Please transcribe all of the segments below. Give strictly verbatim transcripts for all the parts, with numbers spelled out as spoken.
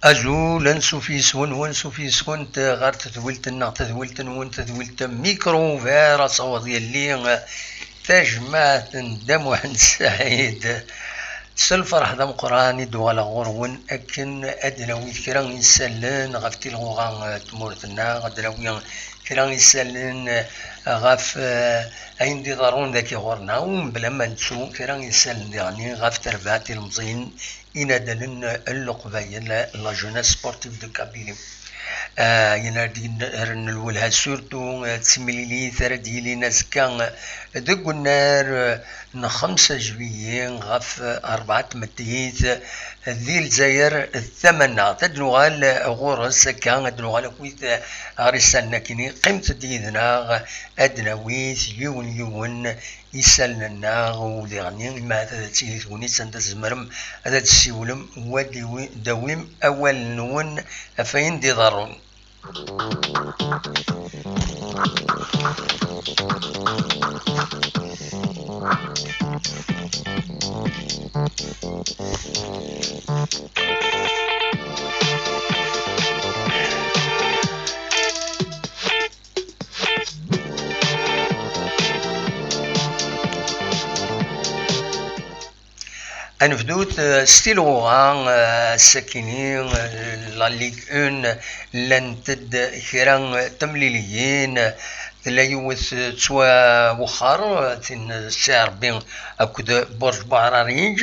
Azul, ansuf yes-wen, wansuf yes-kent ɣer tedwilt-nneɣ, tadwilt-nwen, tadwilt Micro Ouvert, asawaḍ yelli, tajmaɛt n Dda Muḥend Saɛid. S lferḥ d ameqqran i d-uɣaleɣ ɣur-wen akken ad d-nawi kra n yisallen ɣef tilɣuɣa n tmurt-nneɣ, ad d-nawi kra n yisallen ɣef, eh, ayen d-iḍerrun dagi ɣur-neɣ, u mebla ma nettu kra n yisallen diɣen ɣef terbaɛt ilemẓiyen inadalen n Leqbayel, la jeunesse sportive de Kabylie. Ah, ayen ara d-rren lwelha, surtout, eh, d timlilit ara d-yilin azekka, eh, deg unnar, eh, n xemsa juillet ɣef, eh, rebɛa tmeddit, eh, di Lezzayer d tamaneɣt. Ad nuɣal, eh, ɣur-s akka, ad nuɣal akkit, eh, ɣer isallen akkin. Qqimet-d yid-neɣ, ad d-nawi yiwen yiwen isallen-nneɣ, u diɣen, ma ad tili tegnit anda tzemrem ad d-tessiwlem, u ad d-iwi-, d-awim awal-nwen ɣef wayen d-iḍerrun. Ad nebdut, eh, s tilɣuɣa, eh, ass-akini, eh, la Ligue un, llant-d kra n temliliyin, tella yiwet, eh, tettwawexxer, eh, tin n C R B akked Burj Buɛrariǧ,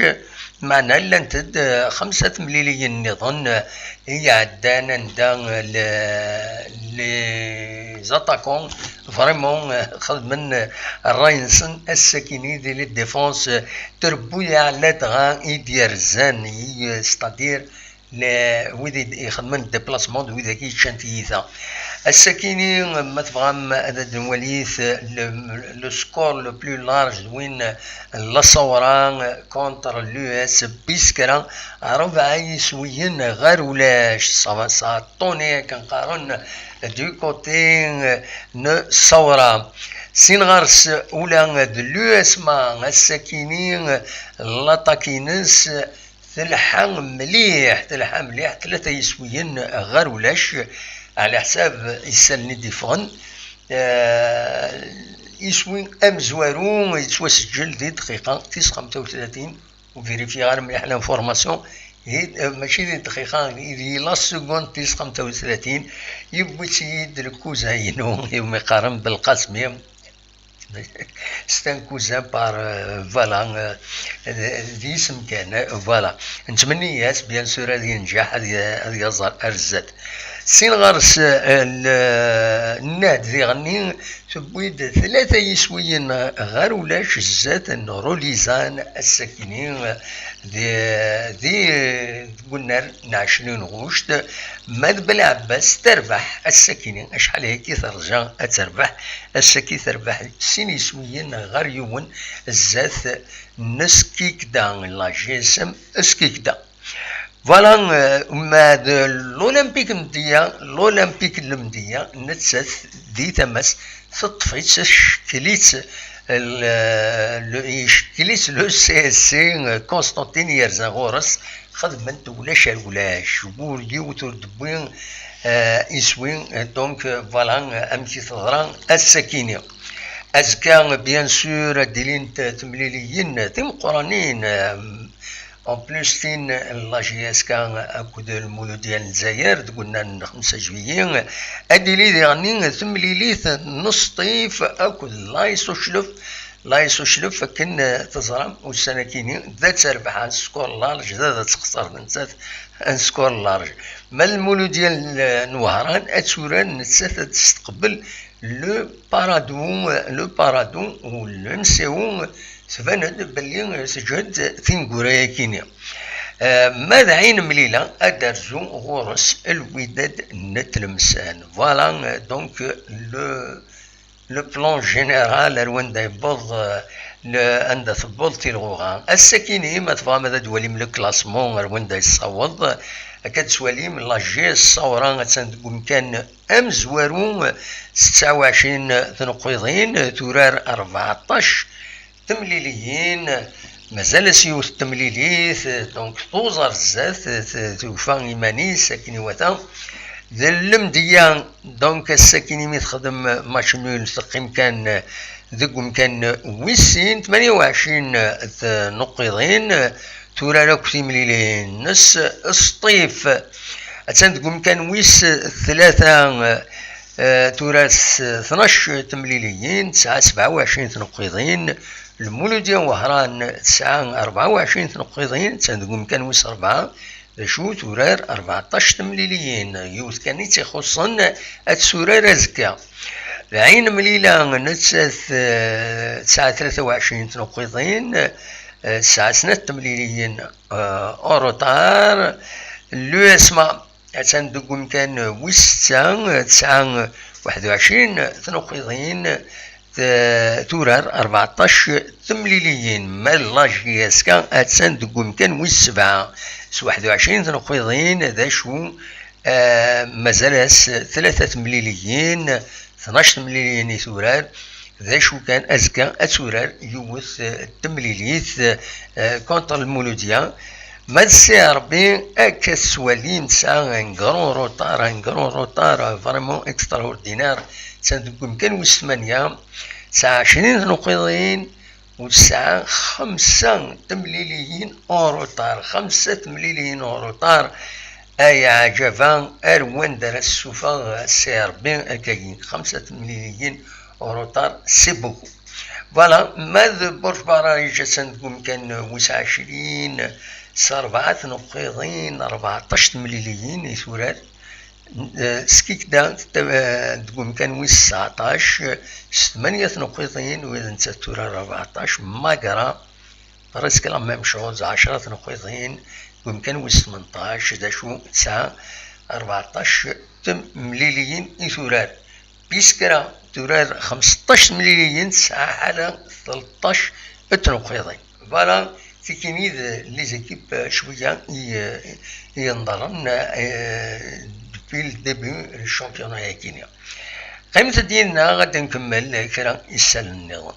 meɛna llant-d, eh, xemsa temliliyin nniḍen, eh, i iɛeddan anda, eh, le-, les attaquants vraiment, eh, xedmen, eh, ṛṛay-nsen ass-akini di les défenses, eh, trebbuyaɛ ladɣa i d-yerzan, i, eh, c'est-à-dire le-, wid i d-, ixedmen déplacement d wid-agi yeččan tiyita. Ass-akini, ma tebɣam ad d-nwalit, eh, le, le score le plus large d win, eh, n Laṣawra, eh, contre l'U S Biskra, rebɛa yiswiyen ɣer ulac. Ça, ça a tourné akken qqaren du côté, eh, n Ṣawra. Sin ɣer-s ula d l'U S M A ass-akini, eh, l'attaque-ines telḥa mliḥ, telḥa mliḥ, tlata yiswiyen ɣer ulac, ɛla ḥsab isallen i d-iffɣen. Eh, iswi amezwaru yettwaseǧǧel di dqiqa tis xemsa u tlatin, ur vérifier ara mliḥ l'information, eh, mačči di dqiqa, di la seconde tis xemsa u tlatin, yewwi-tt-iyi-d le cousin-inu, iwumi qqaren Belqasmi. C'est un cousin par, euh, voilà, euh, d isem kan, euh, voilà. Nettmenni-as, bien sûr, ad yenǧeḥ, ad y-, ad yaẓ ar zdat. Sin ɣer-s, euh, le-, nnad diɣenni, tewwi-d tlata yiswiyen ɣer ulac zdat n Rulizan ass-akini, euh, di, di, deg unnar n ɛecrin ɣuct, ma d Belɛebbas terbeḥ ass-akini, acḥal ayagi terǧa ad terbeḥ, ass-agi terbeḥ sin yiswiyen ɣer yiwen zdat n Skikda, la G S M Skikda. Voilà, euh, ma d l'Olympique Mdiyya, l'Olympique Mdiyya, nettat di tama-s, teṭṭef-itt, tcekkel-itt, le, le, yeckel-itt le C S C, euh, Constantine yerza ɣur-s, xedmen-t ulac ar ulac, ur yiwet ur d-tewwi, euh, iswi, euh, donc, euh, voilà, euh, amek i teḍra ass-akini. Azekka, bien sûr, ad d-ilint temliliyin timeqqranin, euh, en plus, tin n la J S K akked Lmuludya n Lezzayer deg unnar n xemsa juillet, ad d-tili diɣenni temlilit n Sṭif akked l'A S Uclef. L'A S Uclef, akken teẓram, ussan-akini, da terbeḥ un score large, da, da texṣer nettat un score large. Ma Lmuludya n, n Wehran, ad turar nettat, ad testeqbel le Paradou, le Paradou u le M C O, tban-d belli teǧhed tineggura-yakini. Eh, ma d Ɛin Mlila, ad d-terzu ɣur-s Lwidad n Tlemsan. Voilà, eh, donc, le, le plan général ar wanda yewweḍ, eh, le, anda tewweḍ tilɣuɣa. Ass-akini, ma tebɣam ad d-twalim le classement ar wanda yessaweḍ, akka ad twalim la J S Saoura attan deg umkan amezwaru, tesɛa u ɛecrin tneqqiḍin, turar rbeɛṭac temliliyin, mazal-as yiwet temlilit, donc tuẓ ar zdat, t-, tufa iman-is akken iwata. D Lemdeyya, donc ass-akini mi texdem match nul, teqqim kan deg umkan wis sin, tmanya u ɛecrin tneqqiḍin, turar akk timliliyin-nnes. Sṭif, attan deg umkan wis tlata, eh, turar s tnac temliliyin, tesɛa sebɛa u ɛecrin tneqqiḍin. Lmuludya Wehran tesɛa rebɛa u ɛecrin tneqqiḍin, attan deg umkan wis rebɛa, d acu turar rbeɛṭac temliliyin, yiwet kan i tt-ixuṣṣen ad turar azekka. Ɛin Mlila nettat, eh, tesɛa tlata u ɛecrin tneqqiḍin, eh, tesɛa snat temliliyin, eh, en retard. L'U S M A attan deg umkan wis setta, tesɛa waḥed u ɛecrin tneqqiḍin, t-, turar rbeɛṭac temliliyin. Ma d la J S K attan deg umkan wis sebɛa s waḥed u ɛecrin tneqqiḍin, d acu, eh, mazal-as tlata temliliyin, tnac temliliyin i turar. D acu kan, azekka ad turar yiwet, eh, temlilit, eh, contre Lmuludya. Ma d C R B, akka tettwalim, tesɛa un grand retard, un grand retard, eh, vraiment extraordinaire. Attan deg umkan wis tmanya, tesɛa ɛecrin tneqqiḍin, u tesɛa xemsa temliliyin en retard, xemsa temliliyin en retard. Ay aɛǧaba, ar wanda ara tessufeɣ C R B akkagi, xemsa temliliyin en retard, c'est beaucoup. Voilà, ma d Burj Barrage attan deg umkan wis ɛecrin, s rebɛa tneqqiḍin, rbeɛṭac temliliyin i turar. Eh, Skikda, eh, deg umkan wis tseɛṭac, s tmanya tneqqiḍin, wid nettat turar rbeɛṭac. Magra, presque la même chose, ɛecra tneqqiḍin, deg umkan wis tmenṭac, d acu, tesɛa rbeɛṭac temliliyin i turar. Biskra turar xemseṭṭac temliliyin, tesɛa ḥala tleṭṭac tneqqiḍin. Voilà, tikini d les équipes, eh, cwiya i, eh, i yenḍerren, eh, depuis le début le championnat-agi-nni. Qqimet-d yid-neɣ ad nkemmel kra isallen nniḍen.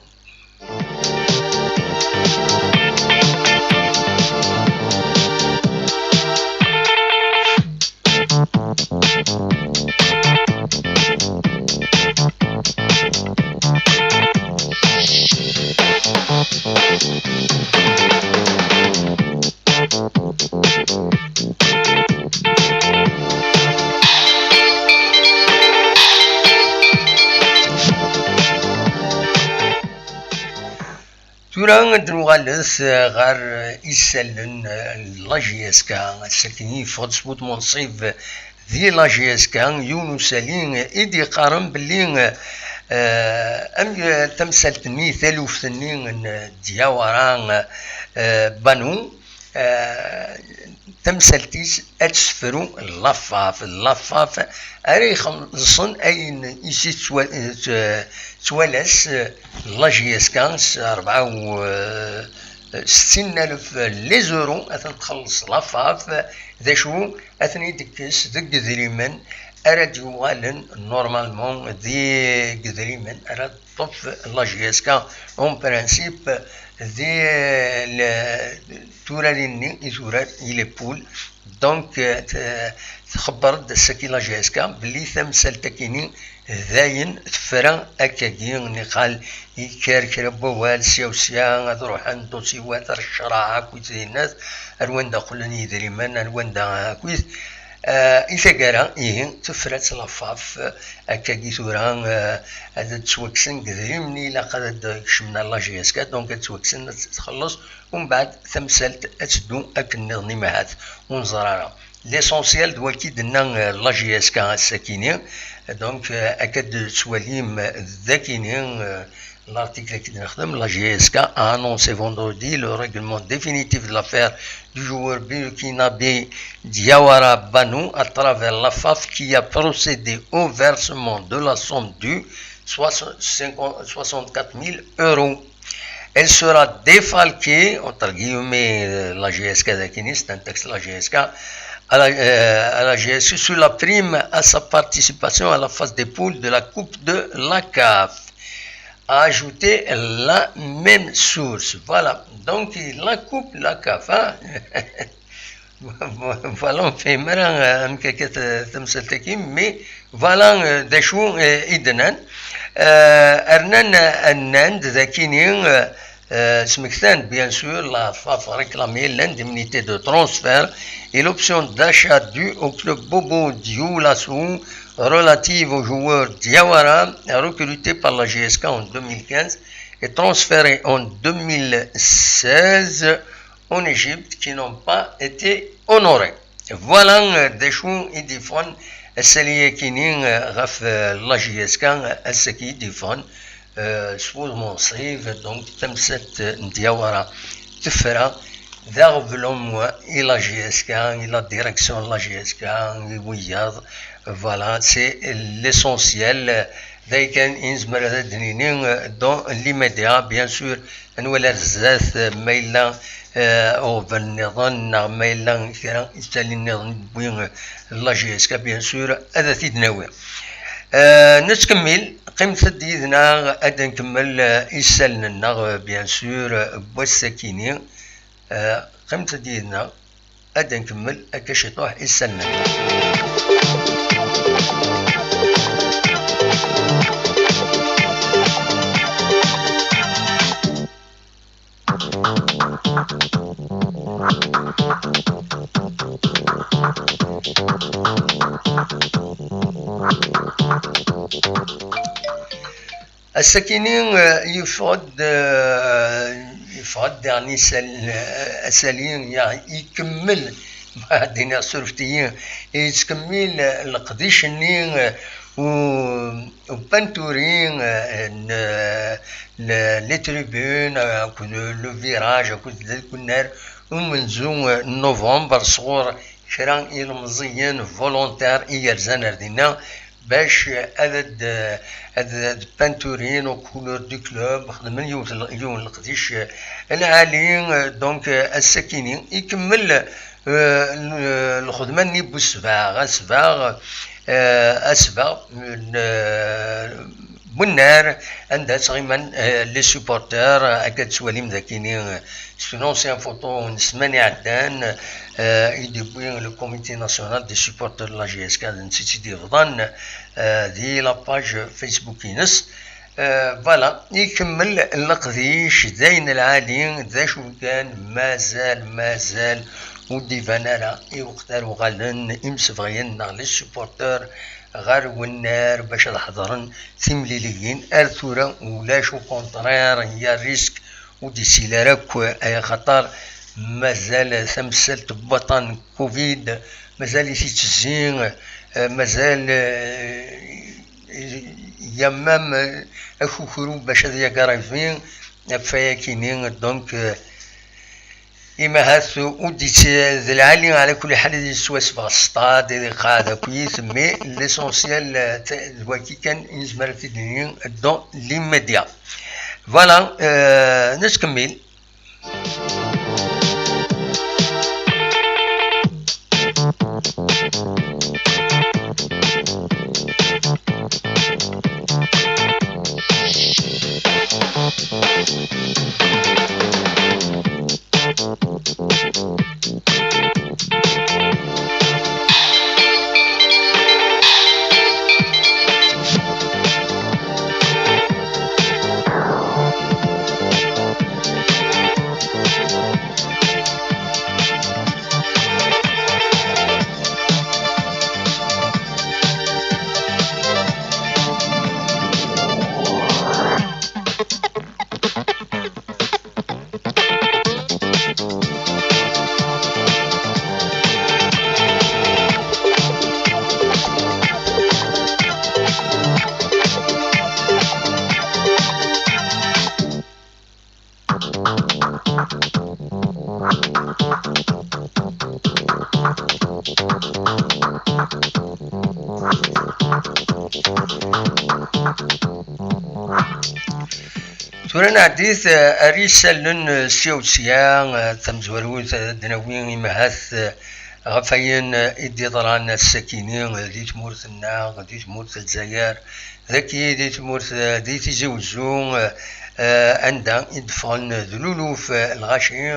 Tura ad d-nuɣalet ɣer isallen n la J S K. Ass-agi yeffeɣ-d s wudem unṣib di la J S K yiwen usali i d-yeqqaren belli, eh, am tamsalt-nni, taluft-nni n Diawara, eh, Banu, eh, tamsalt-is ad tefru lafaf, lafaf ara ixellṣen ayen i s-yettwa-, yettwalas, eh, la J S K s rebɛa u, eh, settin alef les euros, ad ten-txelleṣ la FAF. D acu? Ad ten-id-tekkes deg idrimen ara d-yuɣalen normalement deg idrimen ara teṭṭef la JSK en principe di le- turarin-nni i turar i les poules. Donc, euh, t- txebber-d ass-agi la JSK belli tamsalt-agi-nni dayen tefra akkagi, niqal yekker kra n wawal sya u sya, ad ruḥen dossiwat ar ccreɛ akkit dinat, ar wanda qqlen yidrimen, ar wanda akkit. Euh, i taggara, ihi, tefra-tt la FAF, euh, akkagi tura, euh, ad d-ttwakksen deg idrimen-nni ilaq ad d-kecmen ar la JSK, donc ad ttwakksen, ad txelleṣ, umbeɛd tamsalt ad teddu akken nniḍen, imahat ur neẓri ara. L'essentiel d waki d-tenna, euh, la JSK ass-akini. Donc, euh, akka d-tettwalim, euh, d akini, euh, l'article akken nexdem, la JSK a annoncé vendredi le règlement définitif de l'affaire du joueur burkinabé Diawara Banu à travers la FAF qui a procédé au versement de la somme due, soixante-quatre mille euros. Elle sera défalquée, entre guillemets, euh, la JSK d akini, c'est un texte de la JSK, à la, euh, à la JSK sur la prime à sa participation à la phase des poules de la Coupe de la CAF, a ajouté la même source. Voilà. Donc, la Coupe, la CAF, hein. Voilà, ur nefhim ara, euh, amek akka t- tamsalt-agi, mais voilà, euh, d acu, euh, i d-nnan. Euh, rnan, euh, nnan-d d akini, euh, euh, smektan, bien sûr, la FAF réclamait l'indemnité de transfert et l'option d'achat due au club Bobo Dioulasso relative au joueur Diawara, recruté par la JSK en deux mille quinze et transféré en deux mille seize en Égypte, qui n'ont pas été honorés. Voilà, euh, d acu i d-yeffɣen ass-agi-akini, euh, ɣef, euh, la JSK, euh, ass-agi i d-yeffɣen, euh, s wudem unṣib, donc tamsalt, euh, n Diawara tefra, d aɣbel umwa i la JSK, i la direction de la JSK, i wiyaḍ. Voilà, c'est l'essentiel. D ayen kan i nezmer ad d-nini, euh, dans l'immédiat, bien sûr, ad nwali ar zdat, euh, ma yella, euh, uɣbel nniḍen, neɣ ma yella kra isali nniḍen i d-tewwi, euh, la JSK, bien sûr, ad t-id-nawi. Euh, nettkemmil, qqimet-d yid-neɣ, ad nkemmel, euh, isallen-nneɣ, euh, bien sûr, euh, n wass-akini. Euh, qqimet-d yid-neɣ, ad nkemmel akka ciṭuḥ isallen-nneɣ. Ass-akini, euh, yeffeɣ-d, euh, yeffeɣ-d daɣen isal-, euh, asali, ya-, ikemmel, ma ad d-iniɣ, surfet-iyi, yettkemmil, euh, leqdic-nni, euh, u-, upanturi, euh, n, n, les tribunes, euh, akked le virage, akked d kunnar umenzu, euh, n novembre, sɣur kra ilemẓiyen volontaires i yerzan ar dinna, bac ad, ad, ad, ad panturin aux couleurs du club, xedmen yiwet l-, yiwen leqdic, eh, lɛali, eh, donc, eh, ass-akini ikemmel, eh, l-, lxedma-nni n usbeɣ, asbeɣ, eh, asbeɣ, eh, n, eh, bunnar, anda ttɣiman, eh, les supporters, eh, akka d-tettwalim dakini, eh, c'est une ancienne photo n ssmana iɛeddan, euh, i d-yewwi le Comité National des Supporters de la JSK, d netta i tt-id-yebḍan, euh, di la page Facebook-ines. Euh, voilà, ikemmel leqdic d ayen lɛali, d acu kan, mazal, mazal ur d-iban ara i weqt ara uɣalen imsebɣiyen neɣ les supporters ɣer wennar bac ad ḥeḍren timliliyin. Ar tura ulac, au contraire, il y a risque ur d-isili ara akk, ay axaṭer mazal tamsalt n waṭṭan n covid, mazal-it ittezzi, eh, mazal, eh, il y a même, eh, akukru bac ad yagarivi ɣef wayakini, donc, eh, imahat ur d-itt-, d lɛali, ɛla kulli ḥal, ad yettwasbeɣ ṣṣṭad, ad iqeɛɛed akkit, mais l'essentiel, eh, t-, d waki kan i nezmer ad t-id-nini dans l'immédiat. Voilà, euh, nettkemmil. Tura nɛeddi-t, eh, ar yisallen, eh, sya u sya, eh, tamezwarut, eh, ad d-nawi imahat, eh, ɣef wayen, eh, i d-yeḍran ass-akini, eh, di tmurt-nneɣ, di tmurt n Lezzayer, dagi di tmurt, eh, di Tizi Wezzu, eh, eh, anda i d-ffɣen d luluf, eh, lɣaci,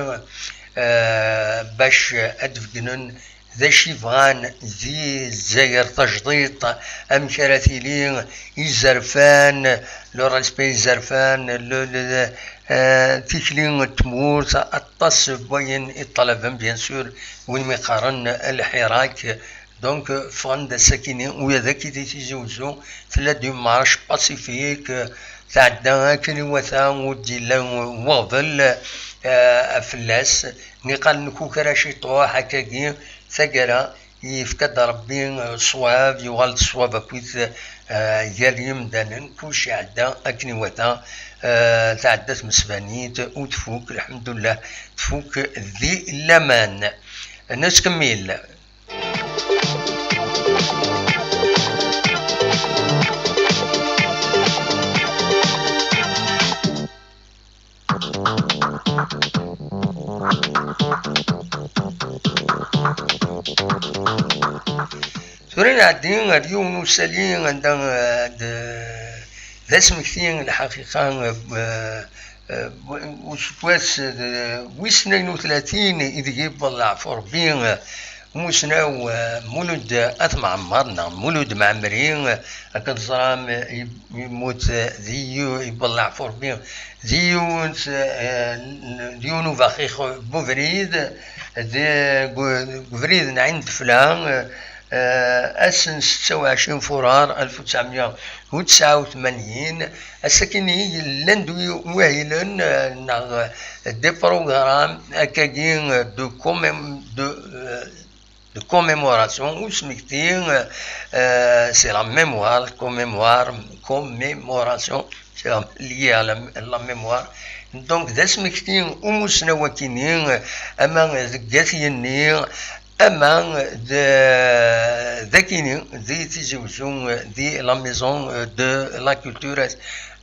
eh, bac ad d-beggnen d acu i bɣan di Lezzayer tajdiṭ, amek ara tili izerfan, le respect izerfan, le, le, eh, tikli n tmurt, aṭas n wayen i ṭṭalaben, bien sûr, win mi qqaren lḥirak. Donc, ffɣen-d ass-akini, ula d akid i Tizi Wezzu, tella-d une marche pacifique, tɛedda akken iwata, ur d-yella weɣbel, eh, fell-as. Niqal nekukra ciṭuḥ, akkagi, taggara, yefka-d Rebbi, eh, ṣṣwab, yuɣal-d ṣṣwab akkit, eh, gar yimdanen, kullec iɛedda akken iwata, eh, tɛedda tmesbanit, u tfuk, lḥemdullah, tfuk di laman. Nettkemmil. Tura nɛeddi ar yiwen n usali anda, eh, d, d asmekti n lḥaqiqa, eh, eh, useggas, eh, wis tnayen u tlatin ideg yewweḍ leɛfu Rebbi, eh, umusnaw, eh, Mulud At Mɛemmer neɣ Mulud Mɛemmri, eh, akken teẓram, eh, yemmut, eh, di yu-, yewweḍ leɛfu Rebbi di yiwet, eh, n-, di yiwen ubaxix n ubrid, di, deg ubrid n Ɛin Tefla, eh, eh, ass n setta u ɛecrin furar alef u tesɛemya u tesɛa u tmanyin, ass-akini llan-d wi-, wahilen, eh, neɣ, eh, des programmes akkagi, eh, de commém-, de, eh, de commémoration, usmekti, eh, c'est la mémoire, commémoire, commémoration, c'est la, lié à la, la mémoire. Donc, d asmekti umusnaw akini, eh, ama deg At Yenni, ama d, d akini, di Tizi Wezzu, di la maison de la culture,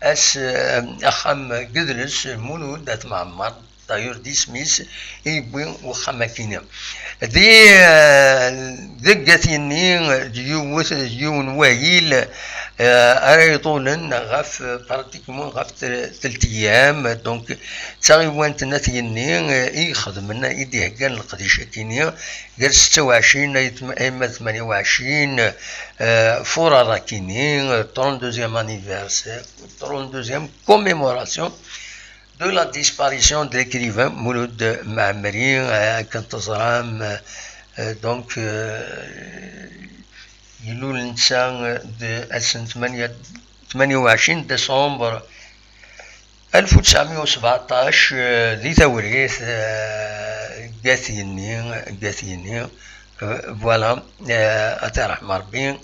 as, eh, axxam n yidles, Mulud At Mɛemmer. D'ailleurs, d isem-is i yewwi wexxam akini. Di, eh, deg At Yenni, d yiwet, d yiwen wahil, eh, ara iṭulen ɣef, pratiquement ɣef tel-, telt ayyam. Donc, d taɣiwant n At Yenni, eh, i ixedmen, i d-iheggan leqdic akini, gar setta u ɛecrin ayt-, ayma d tmanya u ɛecrin, eh, furar akini, trente-deuxième anniversaire, trente-deuxième commémoration de la disparition de l'écrivain Mulud Mɛemmri, euh, akken teẓram, euh, donc, euh, ilul netta, euh, d ass n tmanya, tmanya u ɛecrin décembre alef u tesɛemya u sbeɛṭac, euh, di Tawrirt, euh, deg At Yenni, deg At Yenni. Euh, voilà, euh, ad t-iṛḥem Ṛebbi.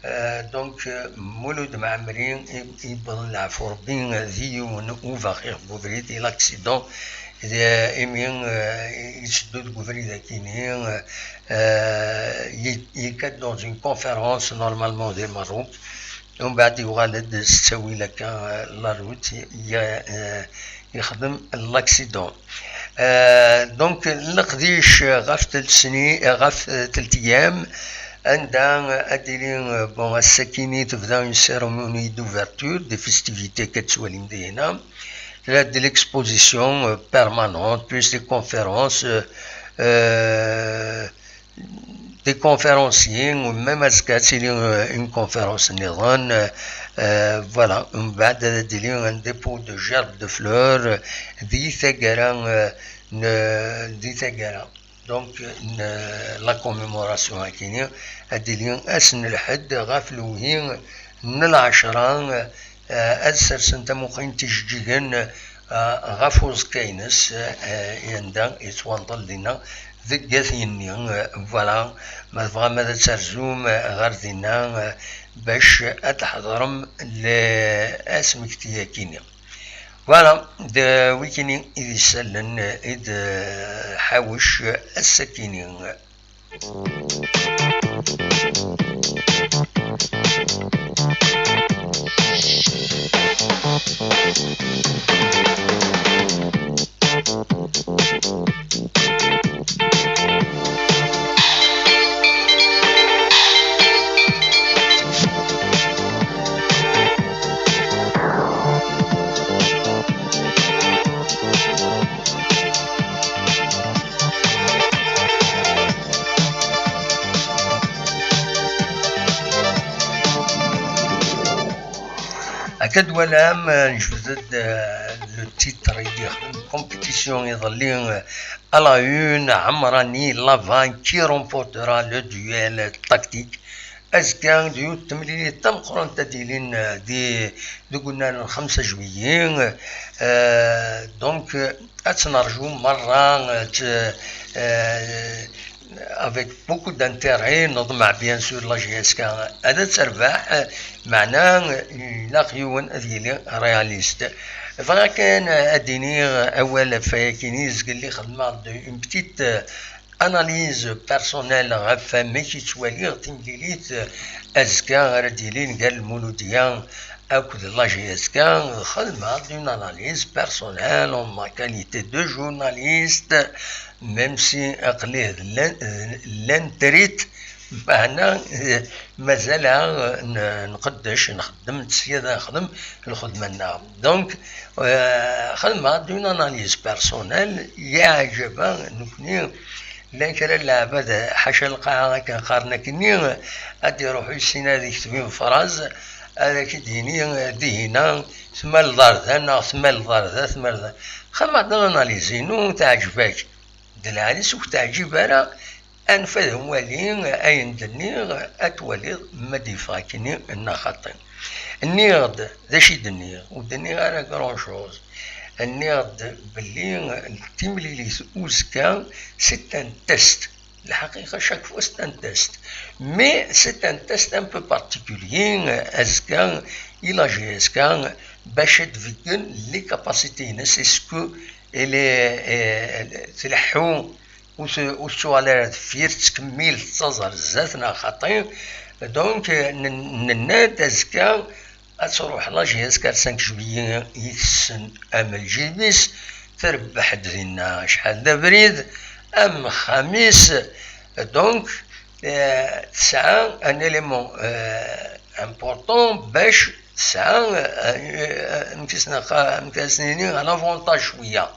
Euh, donc, euh, Mulud Mɛemmri i, i yewwḍen leɛfu Ṛebbi, euh, di yiwen ubaxix n ubrid, i l'accident, euh, imi, euh, yetteddu deg ubrid akini, euh, euh, ye-, yekka-d dans une conférence normalement di Merruk, umbeɛd yuɣal-d s ttawil akka, euh, la route, ye-, euh, yexdem l'accident. Euh, donc, leqdic ɣef telsni, ɣef teltiyam, anda ad d-tili, euh, bon, ass-akini tebda une cérémonie d'ouverture des festivités, akka tettwalim dinna. Tella de l'exposition, euh, permanente, plus des conférences, euh, euh, des conférenciers, ou même azekka ad tili, euh, une conférence niḍen, euh, euh, voilà, mbeɛd ad d-tili un dépôt de gerbes de fleurs, euh, di taggara, euh, n-, di taggara. Donc, euh, n-, la commémoration akini, ad d-tili ass n lḥedd ɣef lewhi n lɛecra, euh, ad sersen tamuqint ijeǧǧigen, euh, ɣef uẓekka-ines, euh, anda yettwanṭel dinna deg At Yenni. Euh, voilà, ma tebɣam ad terzum, euh, ɣer dinna, euh, bac ad tḥeḍrem le-, asmekti-akini. Voilà, d wikini i d isallen i d, euh, ḥawec ass-akini. Akka d-twalam, euh, nejbed-d, euh, le titre i d-yexdem compétition iḍelli, euh, à la une, Amrani Lavan qui remportera le duel tactique. Azekka d yiwet temlilit tameqqrant ad d-ilin, euh, di, deg unnar n xemsa juillet. Euh, donc, euh, ad tt-nerju merra, euh, t-, euh, avec beaucoup d'intérêt, neḍmeɛ bien sûr la J S K ad terbeḥ, meɛna ilaq yiwen ad yili réaliste. Bɣiɣ kan ad d-iniɣ awal ɣef wayakini, zgelli xedmeɣ-d une petite, euh, analyse personnelle ɣef wamek i ttwaliɣ timlilit, euh, azekka ara d-yilin gar Lmuludya akked la J S K. Xedmeɣ-d une analyse personnelle en ma qualité de journaliste, même si aql-i d l'in-, d l'intrit, meɛna, eh, mazal-aɣ, eh, n-, nqeddec, nxeddem, d sya ad nexdem lxedma-nneɣ. Donc, eh, xedmeɣ-d une analyse personnelle, yeɛjeb-aɣ nekni, llan kra n leɛbad, ḥaca lqaɛa, akken qqaren akkenni, ad d-iruḥ yessin ad ikteb une phrase, ad ak-d-yini, eh, dihina, tmaleḍ ar da neɣ tmaleḍ ar da, tmaleḍ ar-, xedmeɣ-d l'analyse-inu, teɛjeb-ak. D lɛali-s ur k-teɛǧib ara, anef ad nwali ayen d-nniɣ, ad twaliḍ ma d-yeffeɣ akkenni neɣ xaṭi. Nniɣ-d, d acu i d-nniɣ? Ur d-nniɣ ara grand chose. Nniɣ-d belli timlilit uzekka, c'est un test. Lḥaqiqa, chaque fois, c'est un test. Mais c'est un test un peu particulier, azekka, i la J S K, bac ad d-beggen les capacités-ines. Est-ce que elle est, euh, tleḥḥu, ur t-, ur tettuɣal ara deffir, tettkemmil, tettaẓ ar zdat neɣ xaṭi. Donc, euh, nen-, nenna-d azekka ad truḥ la J S K ar cinq juillet yid-sen am lǧib-is, terbeḥ-d dinna acḥal d abrid, am xxam-is. Donc, euh, tesɛa un élément, euh, important bac tesɛa, eh, eh, amek i s-neqqa-, amek i s-nini, un avantage cwiya.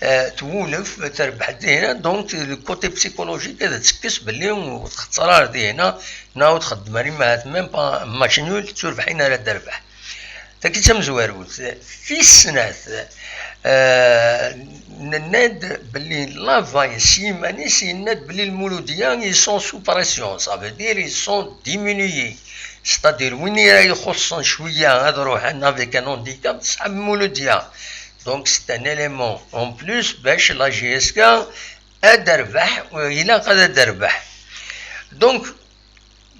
Eh, twulef, terbeḥ dihina, donc le côté psychologique ad tekkes belli ur txetter ara dihina, neɣ ur txeddem ara, imahat même pas match nul, d turbeḥin ara d-terbeḥ. Tagi d tamezwarut. Tis snat, eh, nenna-d belli Lavay s yiman-is yenna-d belli Lmuludya, ils sont sous pression, ça veut dire ils sont diminués. C'est-à-dire, win i ixuṣṣen cwiya ad ruḥen avec un handicap, tesɛa Muludya. Donc, c'est un élément en plus bac la J S K ad d-terbeḥ, ilaq ad d-terbeḥ. Donc,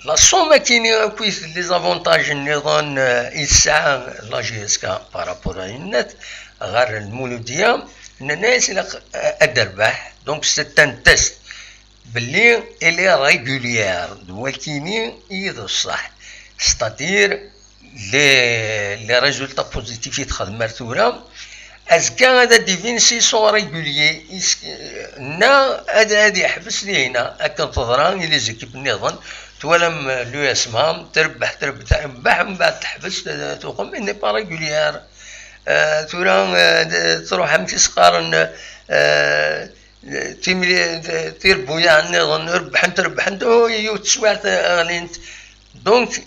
la somme akini akkit les avantages nniḍen, euh, i tesɛa la J S K par rapport à une net, ɣer Lmuludya, nenna-as ilaq, euh, ad d-terbeḥ. Donc, c'est un test. Belli elle est régulière, d wakini i d ṣṣeḥ. C'est-à-dire, les, les résultats positifs i texdem ar tura, Azekka ad d-ibin si son régulier, neɣ ad, ad yeḥbes dihina, akken teḍra i les équipes nniḍen. Twalam l'U S M A, trebbeḥ, trebbeḥ, trebbeḥ, mbeɛd teḥbes, tuɣem, il n'est pas régulière. Euh, tura, euh, truḥ, amek i s-qqaren, euh, timli-, tirbuyaɛ nniḍen, rebbḥent, rebbḥent, oh, yiwet teswiɛt, euh, ɣlint. Donc,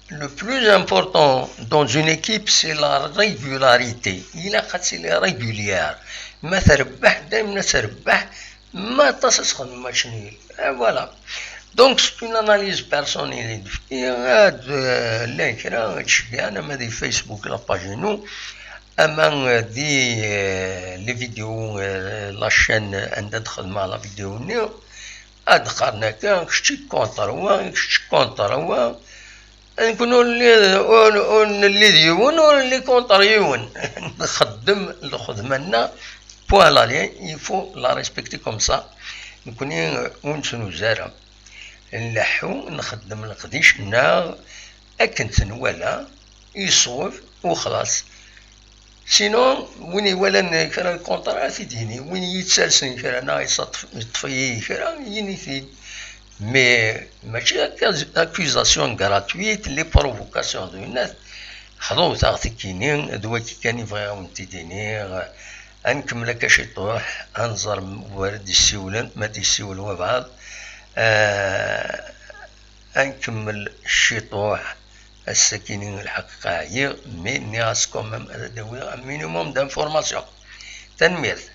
le plus important dans une équipe, c'est la régularité. Ilaq ad tili régulière. Ma trebbeḥ, daymen ad trebbeḥ, ma aṭas ad txedmem match nul. Et voilà. Donc, c'est une analyse personnelle i d-fkiɣ. Ad, euh, llan kra ad tceggɛen, ama di Facebook, la page-inu, ama, euh, di, euh, les vidéos, euh, la chaîne anda d-xedmeɣ la vidéo-nni. Ad qqaren akka, kečč i contre wa, kečč contre wa. Nekni ur nelli, ur, ur nelli d yiwen, ur nelli contre yiwen. Nxeddem lxedma-nneɣ, point à la ligne, il faut la respecter comme ça. Nekni, euh, ur nettnuzu ara. Nleḥḥu, nxeddem leqdic-nneɣ akken t-nwala, yeṣweb, u xlaṣ. Sinon, win iwalan kra n lkunṭra, ad t-id-yini. Win yettalsen kra neɣ yeṭṭef-, yeṭṭef-iyi kra, yini-t-id. Mais mačči akka, accusation gratuite, les provocations de net. Xḍut-aɣ tikini, d wagi kan i bɣiɣ ad wen-t-id-iniɣ. Ad nkemmel akka ciṭuḥ, ad nẓer war ad d-issiwlen, ma d-issiwel wabɛaḍ. Euh, Ad nkemmel ciṭuḥ, ass-akini lḥaqiqa ɛyiɣ, mais nniɣ-as quand même ad d-awiɣ un minimum d'information. Tanemmirt.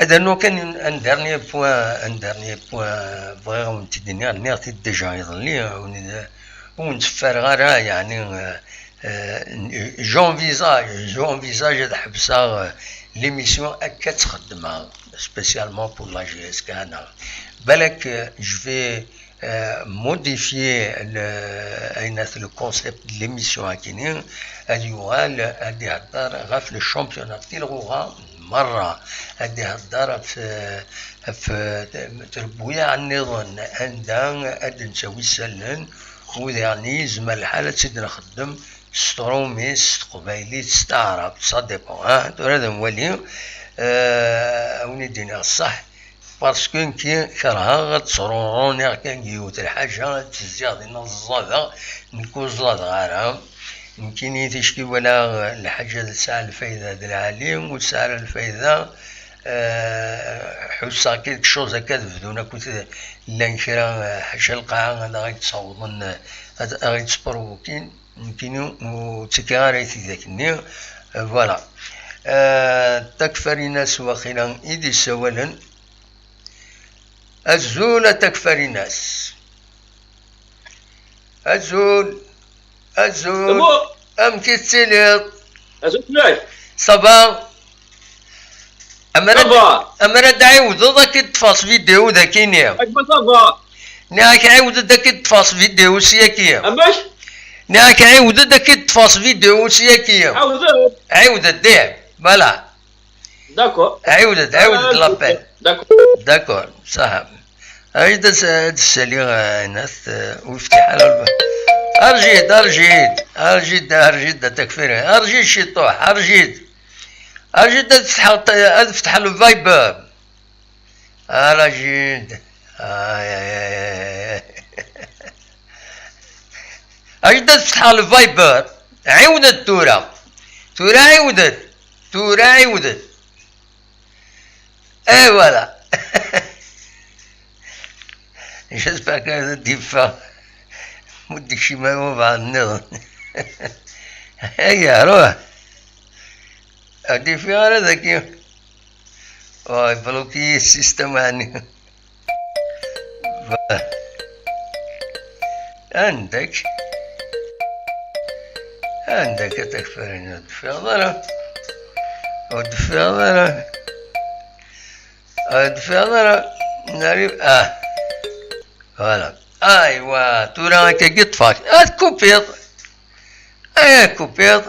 Ad rnuɣ kan un, un dernier point, un dernier point, bɣiɣ ad wen-t-id-iniɣ, nniɣ-t-id déjà iḍelli, ur wen-, ur wen-tteffareɣ ara, yeɛni, euh, euh, j'envisage, j'envisage ad ḥebseɣ, euh, l'émission akka ttxeddmeɣ, spécialement pour la J S K, neɣ balak, euh, je vais euh, modifier le, ayen at le concept de l'émission akini, ad yuɣal ad ihedder ɣef le championnat tilɣuɣa merra, ad ihedder ɣef, ɣef trebbuyaɛ nniḍen anda ad d-nettawi isallen, u diɣen yezmer lḥal ad tt-id-nxeddem s tṛumit, s teqbaylit, s taɛrabt, ça dépend, ha? Tura ad nwali, euh, ad wen-id-iniɣ ṣṣeḥ. Parce que nekki kerheɣ ad ttṛuṛuniɣ kan deg yiwet lḥaǧa, ad tezziɣ dinna ẓẓadeɣ, nekk ur ẓẓadeɣ ara. Nekkini ticki walaɣ lḥaǧa tesɛa lfayda d lɛali, ur tesɛi ara lfayda, euh, ḥusseɣ quelque chose akka ad bdun akk llan kra, euh, ḥaca lqaɛa ad aɣ-id-ssawḍen, euh, ad aɣ-id-sprovokin. Nekkini ur ttekkiɣ ara i tidak-nni. Euh, voilà. Euh, Takfarinas waqila i d-yessawalen. Azul a Takfarinas. Azul. Azul. Amek i tettiliḍ? Azul fell-ak. Ça va? Amer ad, amer ad d-ɛiwdeḍ ad k-id-ṭṭfeɣ s vidéo dagini. Nniɣ-ak ɛiwed-d ad k-id-ṭṭfeɣ s vidéo s yaki. Amek? Nniɣ-ak ɛiwed-d ad k-id-ṭṭfeɣ s vidéo s yaki. Ɛiwed-d. Ɛiwed-d, ih. Voilà. D'accord. Ɛiwed-d, ɛiwed-d l'appel. D'accord. D'accord, ṣaḥa. Ayd ad s-, ad d-ssaliɣ, eh, Ɛinat, eh, ur yeftiḥ ara lba-, arjid, arjid, arjid, arjid, a Takfiri, arjid ciṭuḥ, arjid. Arjid ad ftḥeɣ, ad ftḥeɣ le Viber. Arjid. Ay, ay, ay, ay, ay. Arjid ad ftḥeɣ le Viber. Ɛiwed-d tura. Tura ɛiwed-d. Tura ɛiwed-d. Et voilà. J'espère que ad d-iffeɣ. Ur d-ikcim ara wabɛaḍ nniḍen. Aya, ruḥ. Ad d-iffeɣ ara dagi. Oh, ibluki-yi système ɛni. Voilà. Anda-k? Anda-k a Takfarinas? Ur d-teffiɣeḍ ara. Ur d-teffiɣeḍ ara. Ad d-fiɣeḍ ara. Nari, ah. Voilà. Aywa, tura akka i ṭṭfeɣ. Ad kupiḍ. Ay, kupiḍ.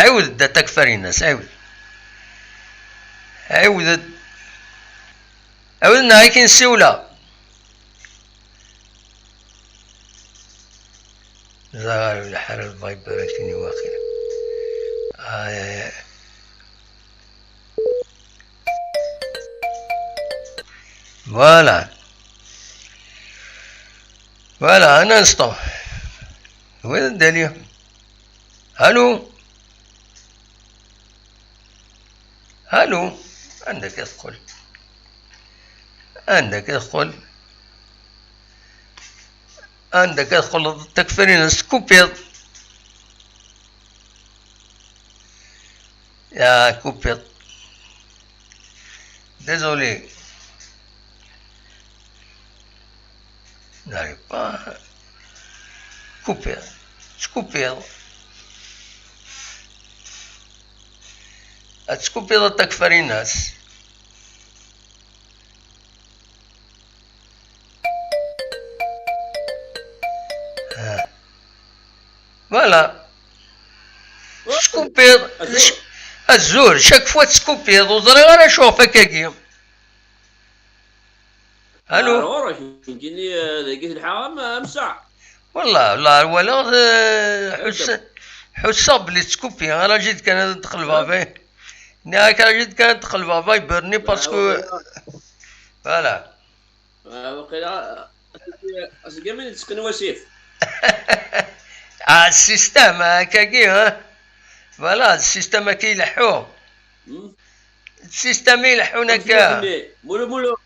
Ɛiwed-d a takfarinas, ɛiwed. Ɛiwed-d. Ɛiwed neɣ akin siwleɣ. Ẓer lḥal lviber akin i waqila. Ay, ay, ay. Voilà. Voilà, un instant. وين الدنيا؟ الو؟ الو؟ عندك يدخل. عندك يدخل. عندك يدخل التكفيرين سكوبيض. يا كوبيض. Désolé. N'arrive pas. Couper. Tkupiḍ. Ad tkupiḍ a takfarinas. Ah. Voilà. Tkupiḍ. Azul. Azul. Chaque fois tkupiḍ. Ur ẓriɣ ara acu ɣef akkagi. الو. غورك يجيني ذاك الحرام امسح. والله والله ولا حس. حساب بلي تسكوبي انا جيت كان ندخل بابي. ناك جيت كان ندخل بابي برني باسكو. فوالا. وقيلا اش كامل تسكن وسيف. اه السيستم هكاكي ها. فوالا السيستم هكا يلحو. السيستم يلحو هكا. مولو مولو.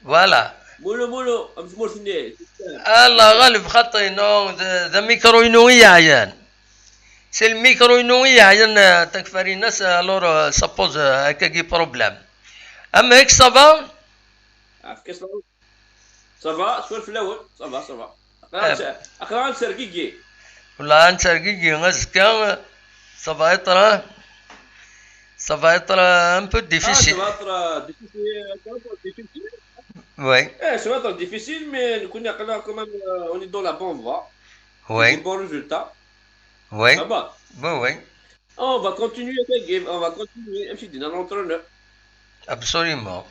فوالا. مولو مولو ام تمورثني. الله غالب خطي نو. ذا ميكرو ينو يعيان. سي الميكرو ينو يعيان تكفاري الناس الور سابوز هكا كي بروبليم. اما هيك صافا. عافاك. صافا شوي في الاول صافا صافا. اقرا انت اقرا انت سرقيقي. والله انت سرقيقي غزكا. صافا يطرا. صافا يطرا ان بو ديفيسيل. صافا يطرا ديفيسيل. وي. ايه صافا يطرا ديفيسيل مي نكون نقرا كومام. اوني دو لا بون فوا. وي. دي بون ريزولتا. وي. صافا. وي وي. On va continuer ta game, on va continuer. امشي دينا l'entraîneur. ابسوليومون.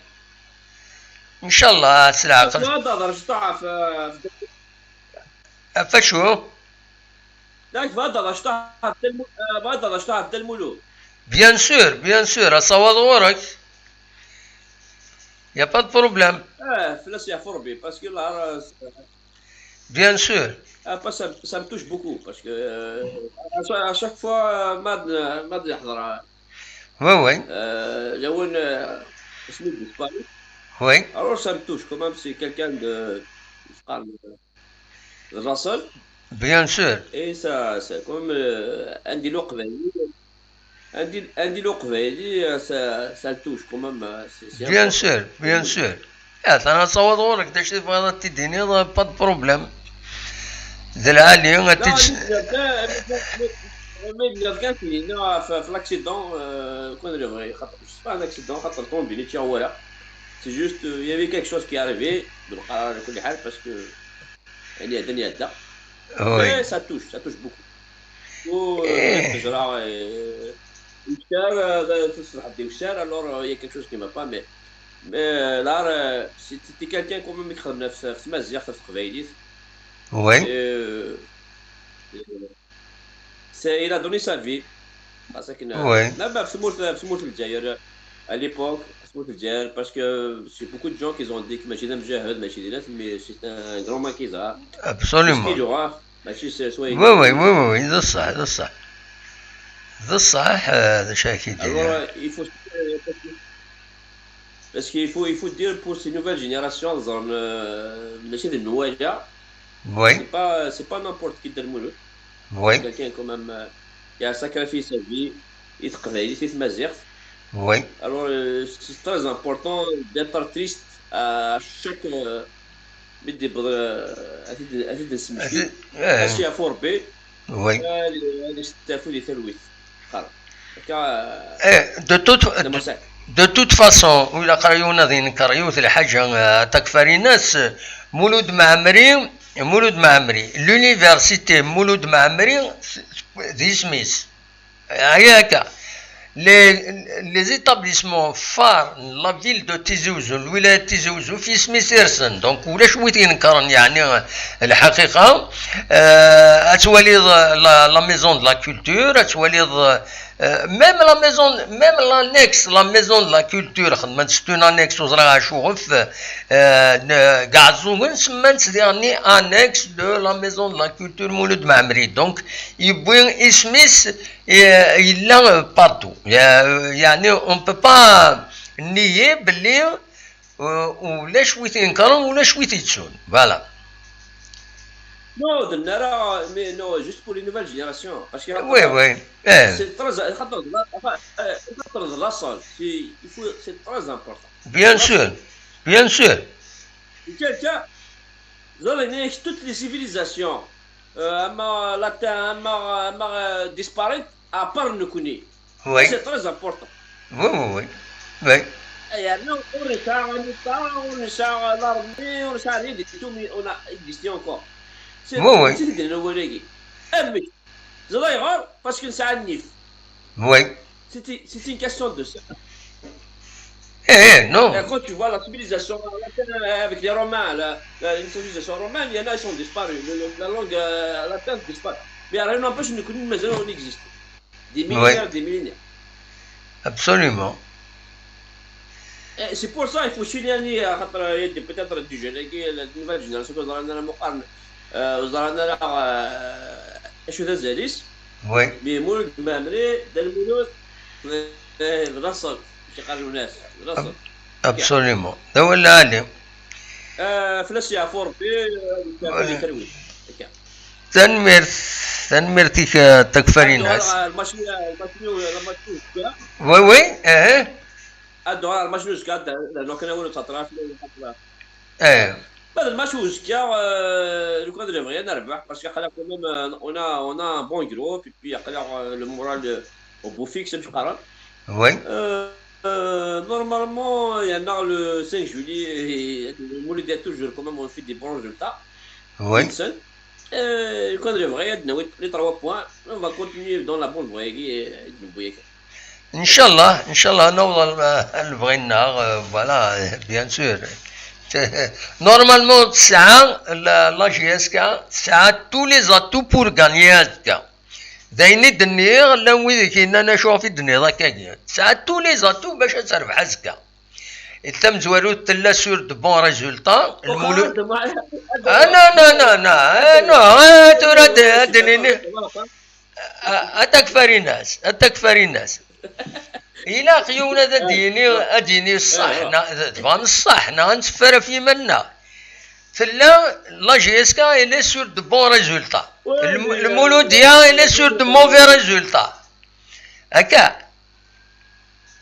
ان شاء الله سلعة. هذا هضر شطاح في. فاشو؟ لا هذا هضر شطاح في الدلمو. هذا هضر شطاح في الدلمولو. بيان سور بيان سور اصوات غورك. يا با دو بروبليم. اه فلاس يا فربي باسكو لا. Bien sûr. Ah, pas ça, ça me touche beaucoup parce que euh, à, cha- à chaque fois, euh, Mad, Mad يحضر. Oui, oui. Euh, لو إن، آه، اسمه بوك باري. Oui. Alors ça me touche quand même, c'est quelqu'un de, de Russell. Bien sûr. Et ça, c'est comme euh, Andy Locke. عندي عندي لو قبايلي سا سا توش كومام سي سي بيان سور بيان سور. يا انا نصوت غورك دا شي بغا تديني با دو بروبليم. ذا العالي لا غاتيتش. مي بلا كان كلينا في في لاكسيدون. كون ريفري خاطر سي با ان اكسيدون خاطر طومبيلي تي هو لا. سي جوست يافي كيك شوز كي اريفي بالقرار على كل حال باسكو يعني هذا اللي هذا. Oui. Mais ça touche, ça touche beaucoup. و إيه. الحجرة، إيه، وشار، آه، تصلح دي وشار، alors il y a quelque chose qui va pas, mais mais là c'est quelqu'un quand même يخدم في في تمازيغ في تقبايليت. Oui. C'est il a donné sa vie. Parce que Oui. Même في تمورت في تمورت الجزائر à l'époque في تمورت الجزائر parce que c'est beaucoup de gens qui ont dit que ماشي ذا مجاهد ماشي ذا ناس mais c'est un grand maquisard. Absolument. ماشي سوي Oui, oui, oui, oui, oui, d ṣṣeḥ, d ṣṣeḥ. D ṣṣeḥ, euh, d acu ara k-id-iniɣ. Alors, euh, il faut parce qu'il faut, il faut dire pour ces nouvelles générations, ẓren, euh, ماشي d nnuwaja. Oui. C'est pas, c'est pas n'importe qui Dda Lmulud. Oui. Quelqu'un quand même, euh, qui a sacrifié sa vie, i teqbaylit, i tmaziɣt. Oui. Alors, euh, c'est très important d'être triste à chaque, euh, mi d-yewweḍ, euh, ad t-id-, ad t-id-nesmekti. Ad t-, eh. Acu yeɛfu Rebbi. Oui. Ad, ad yesteɛfu di talwit. Xalaṣ. Eh, de toute, de, de toute façon, ولا قريونا ذي نكر يوث الحاجة، آه، تكفريناس، مولود معمري، مولود معمري، l'université مولود معمري، ذي سميس. هياك. Les, les établissements phares, la ville de Tizi Ouzou, الولاية تيزي وزو، في سميس إرسن. Donc ولاش ويت ينكرن يعني الحقيقة. آه، أتولي la, la maison de la culture, أتولي Euh, même la maison, même l'annexe, la maison de la culture, خدمت c'est une annexe وزرا شوغف، euh, كاع الزوغن سمانت ديغني annexe de la maison de la culture مولود معمري. Donc يبوي اسميس، آه، يلا partout. يا- يعني on peut pas nier بلي، آه، ولا شويت ينكرون ولا شويت يتسون. Voilà. Non, de Nara, mais non, juste pour les nouvelles générations. Parce que Oui, oui. Eh. C'est très, خاطر la- enfin, euh, خاطر la salle, c'est, il faut, c'est très important. Bien sûr, bien sûr. Quelqu'un, vous avez toutes les civilisations, euh, أما latin, أما, أما, euh, disparaître, à part nous connaît. Oui, C'est très important. oui, oui, oui. Oui. Et alors, on est à, on est à, on est à l'armée, on est à rien du tout, mais on a existé encore. C'est Oui, oui. C'est des nouveaux légumes. Eh, mais, c'est vrai, parce que c'est un nif. Oui. C'est c'est une question de ça. Eh, eh, non. Et quand tu vois la civilisation avec les Romains, la, la- une civilisation romaine, il y en a, ils sont disparus. Le- le- la langue euh, latine disparaît. Mais rien n'empêche, nous connaissons, mais on existe. Des millénaires, des millénaires. Absolument. Et c'est pour ça il faut souligner, euh, خاطر il y a peut-être des jeunes, la nouvelle génération, كنت رانا مقارنة، آه، وزرانا راه، آه، شو ذا زاليس. Oui. Mais مولود معمري، دا المولود، آه، بلاصة، كي قالوا الناس، بلاصة. Absolument. هذا هو اللي عليه. آه، فلاس يعفور بي، آه، كروي. هكا. Tanemmirt, tanemmirt-ik, euh, Takfarinas. آه، المشوي، المشوي، المشوي. Oui, oui, eh. الدعاء المشوي زكا، لأنه كان أول تطراف. Eh. بعد الماتش وزكا، آه، لو كان نبغي نربح، parce que quand même, euh, on a, on a un bon groupe, et puis après, euh, le moral, euh, au beau fixe, je crois. Oui. Euh, euh, normalement, il y en a le cinq juillet, et le Mouloud est toujours quand même, on fait des bons résultats. Oui. Nixon. Euh, لو كان نبغي ناوي les trois points, on va continuer dans la bonne voie. إن شاء الله، إن شاء الله نوصل، آه، لبغينا، آه، voilà, bien sûr. Normalement تسعة، la, la J S K تسعة tous les atouts pour gagner هذا. داين الدنيا لا ويدك إننا شو في الدنيا ذاك، تسعة tous les atouts باش تربح أزكا. التمزوالوت تلا sur de bons résultats. المولود. آه، non, non, non, non, آه، non, آه، ترى د-، دنيني. آه، أتاك فاريناس، أتاك فاريناس. إلا خيونا ذا ديني، أديني الصح، نا-، تبان الصح، نا نسفر في منا. تلا la J S K elle est sur de bons résultats. الم-، المولودية elle est sur de mauvais résultats. هكا.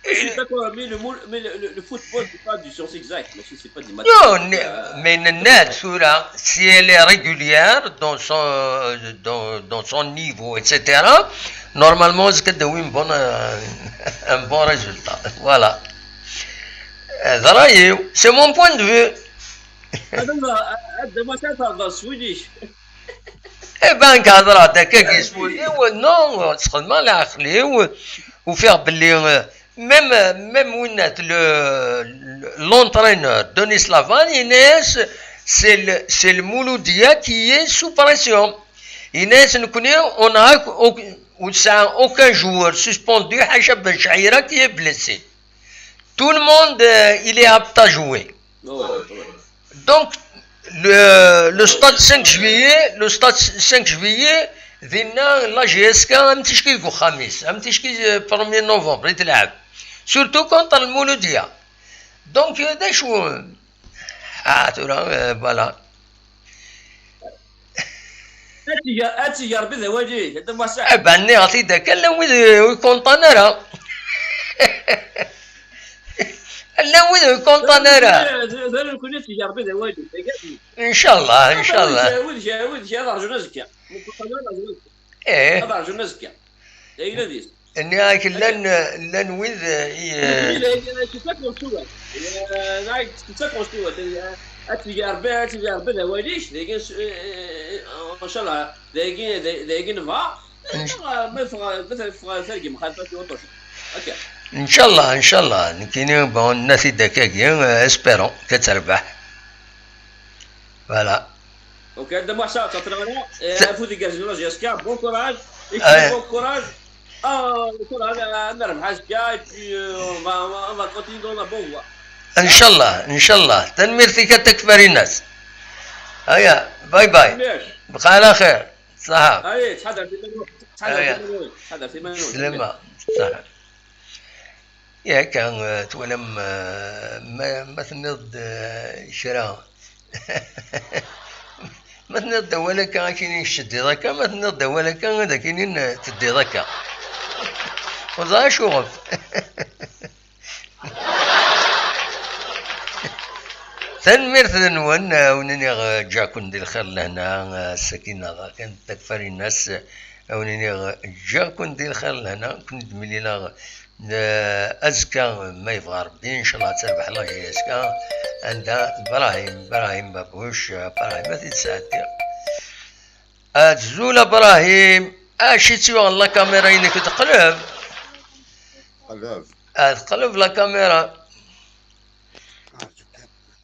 Je suis d'accord, mais le, moule- mais le, le- le football, c'est pas du science exacte, mais c'est pas des Non, mathématiques. mais نناد ثورة, si elle est régulière dans son, dans, dans son niveau, et cetera, normalement, c'est que de un bon, euh, un bon résultat. Voilà. Euh, de رأيي, c'est mon point de vue. هذا ما هذا ما كان هذا سويديش. Eh ben, كهضرة هكاك يسولي, non, تخدم على عقلي و-, وفيها باللي, euh, même, même وينات le, l'entraîneur Denis Lavan, Inès, c'est le, c'est le Mouloudia qui est sous pression. Inès, نكوني, on a au-, وتسعة aucun joueur suspendu, حاشا بن شعيرة qui est blessé. Tout le monde, euh, il est apte à jouer. Donc, le, le stade cinq juillet, le stade cinq juillet, دينا la J S K, un petit شكي خميس, un petit شكي premier novembre, يتلعب. Surtout contre المولودية. Donc, euh, des joueurs. Ah, tu vois, euh, voilà. اتي يا اتي يا ربي ذا والي هذا ما ساعه. Eh ben, نعطي ذاك, لا ويد يكونطان راه. لا ويد يكونطان راه. ذا نكون اتي يا ربي ذا والي. إن شاء الله, إن شاء الله. ويد جا ويد جا هذا رجل نزكى. إيه. هذا رجل نزكى. هي لا ديس. Nniɣ-ak, llan, llan wid, eh, i, eh, Dagi, dagi, c'est ça qu'on souhaite. Euh, dagi, c'est ça qu'on souhaite. Euh, ad tili Rebbi, ad tili Rebbi d awal-ik, dagi, euh, inchallah, dagi, dagi nebɣa. Inch- Euh, ma teffeɣ, ma teffeɣ tergem xalfa si waṭas. Ok. Inchallah, inchallah. Nekkini, bon, nna-t-id akkagi, eh, espérons que terbeḥ. Voilà. Ok, Dda Muḥ, ça, ça, ça, ça, euh, afud igerrzen la J S K, bon courage, et Ah, bon courage. Ah, courage, euh, nerbeḥ azekka, et puis, euh, on va, on va, on va continuer dans la bonne voie. Inchallah, inchallah. Tanemmirt-ik a Takfarinas. Aya, bye bye. Tanemmirt. Bqa ɛla xir. Saha. Allez, ttḥadar iman-ik. Ttḥadar Aya. iman-ik. Ttḥadar iman-ik. Slama. Saha. Yak, eh, twalam, eh, ma, ma tenniḍ-d, eh, kra. Ma tenniḍ-d awal akka, ad k-inin teddiḍ akka, ma tenniḍ-d awal akka, ad k-inin, eh, teddiḍ akka. Ur ẓriɣ acuɣef. Tanemmirt-nwen, eh, wen-iniɣ, eh, ǧǧiɣ-ken di lxir lehna, eh, sakina, kan Takfarinas, eh, wen-iniɣ, eh, ǧǧiɣ-ken di lxir lehna, ken-id-mlileɣ, eh, azekka, ma yebɣa Rebbi, inchallah ad terbeḥ la J S K, anda Brahim, Brahim Babuc, eh, Brahim ad t-id-sɛeddiɣ. Azul a Brahim, acu i tt-yuɣen la caméra-inek teqleb? Qleb. Ah, teqleb la caméra.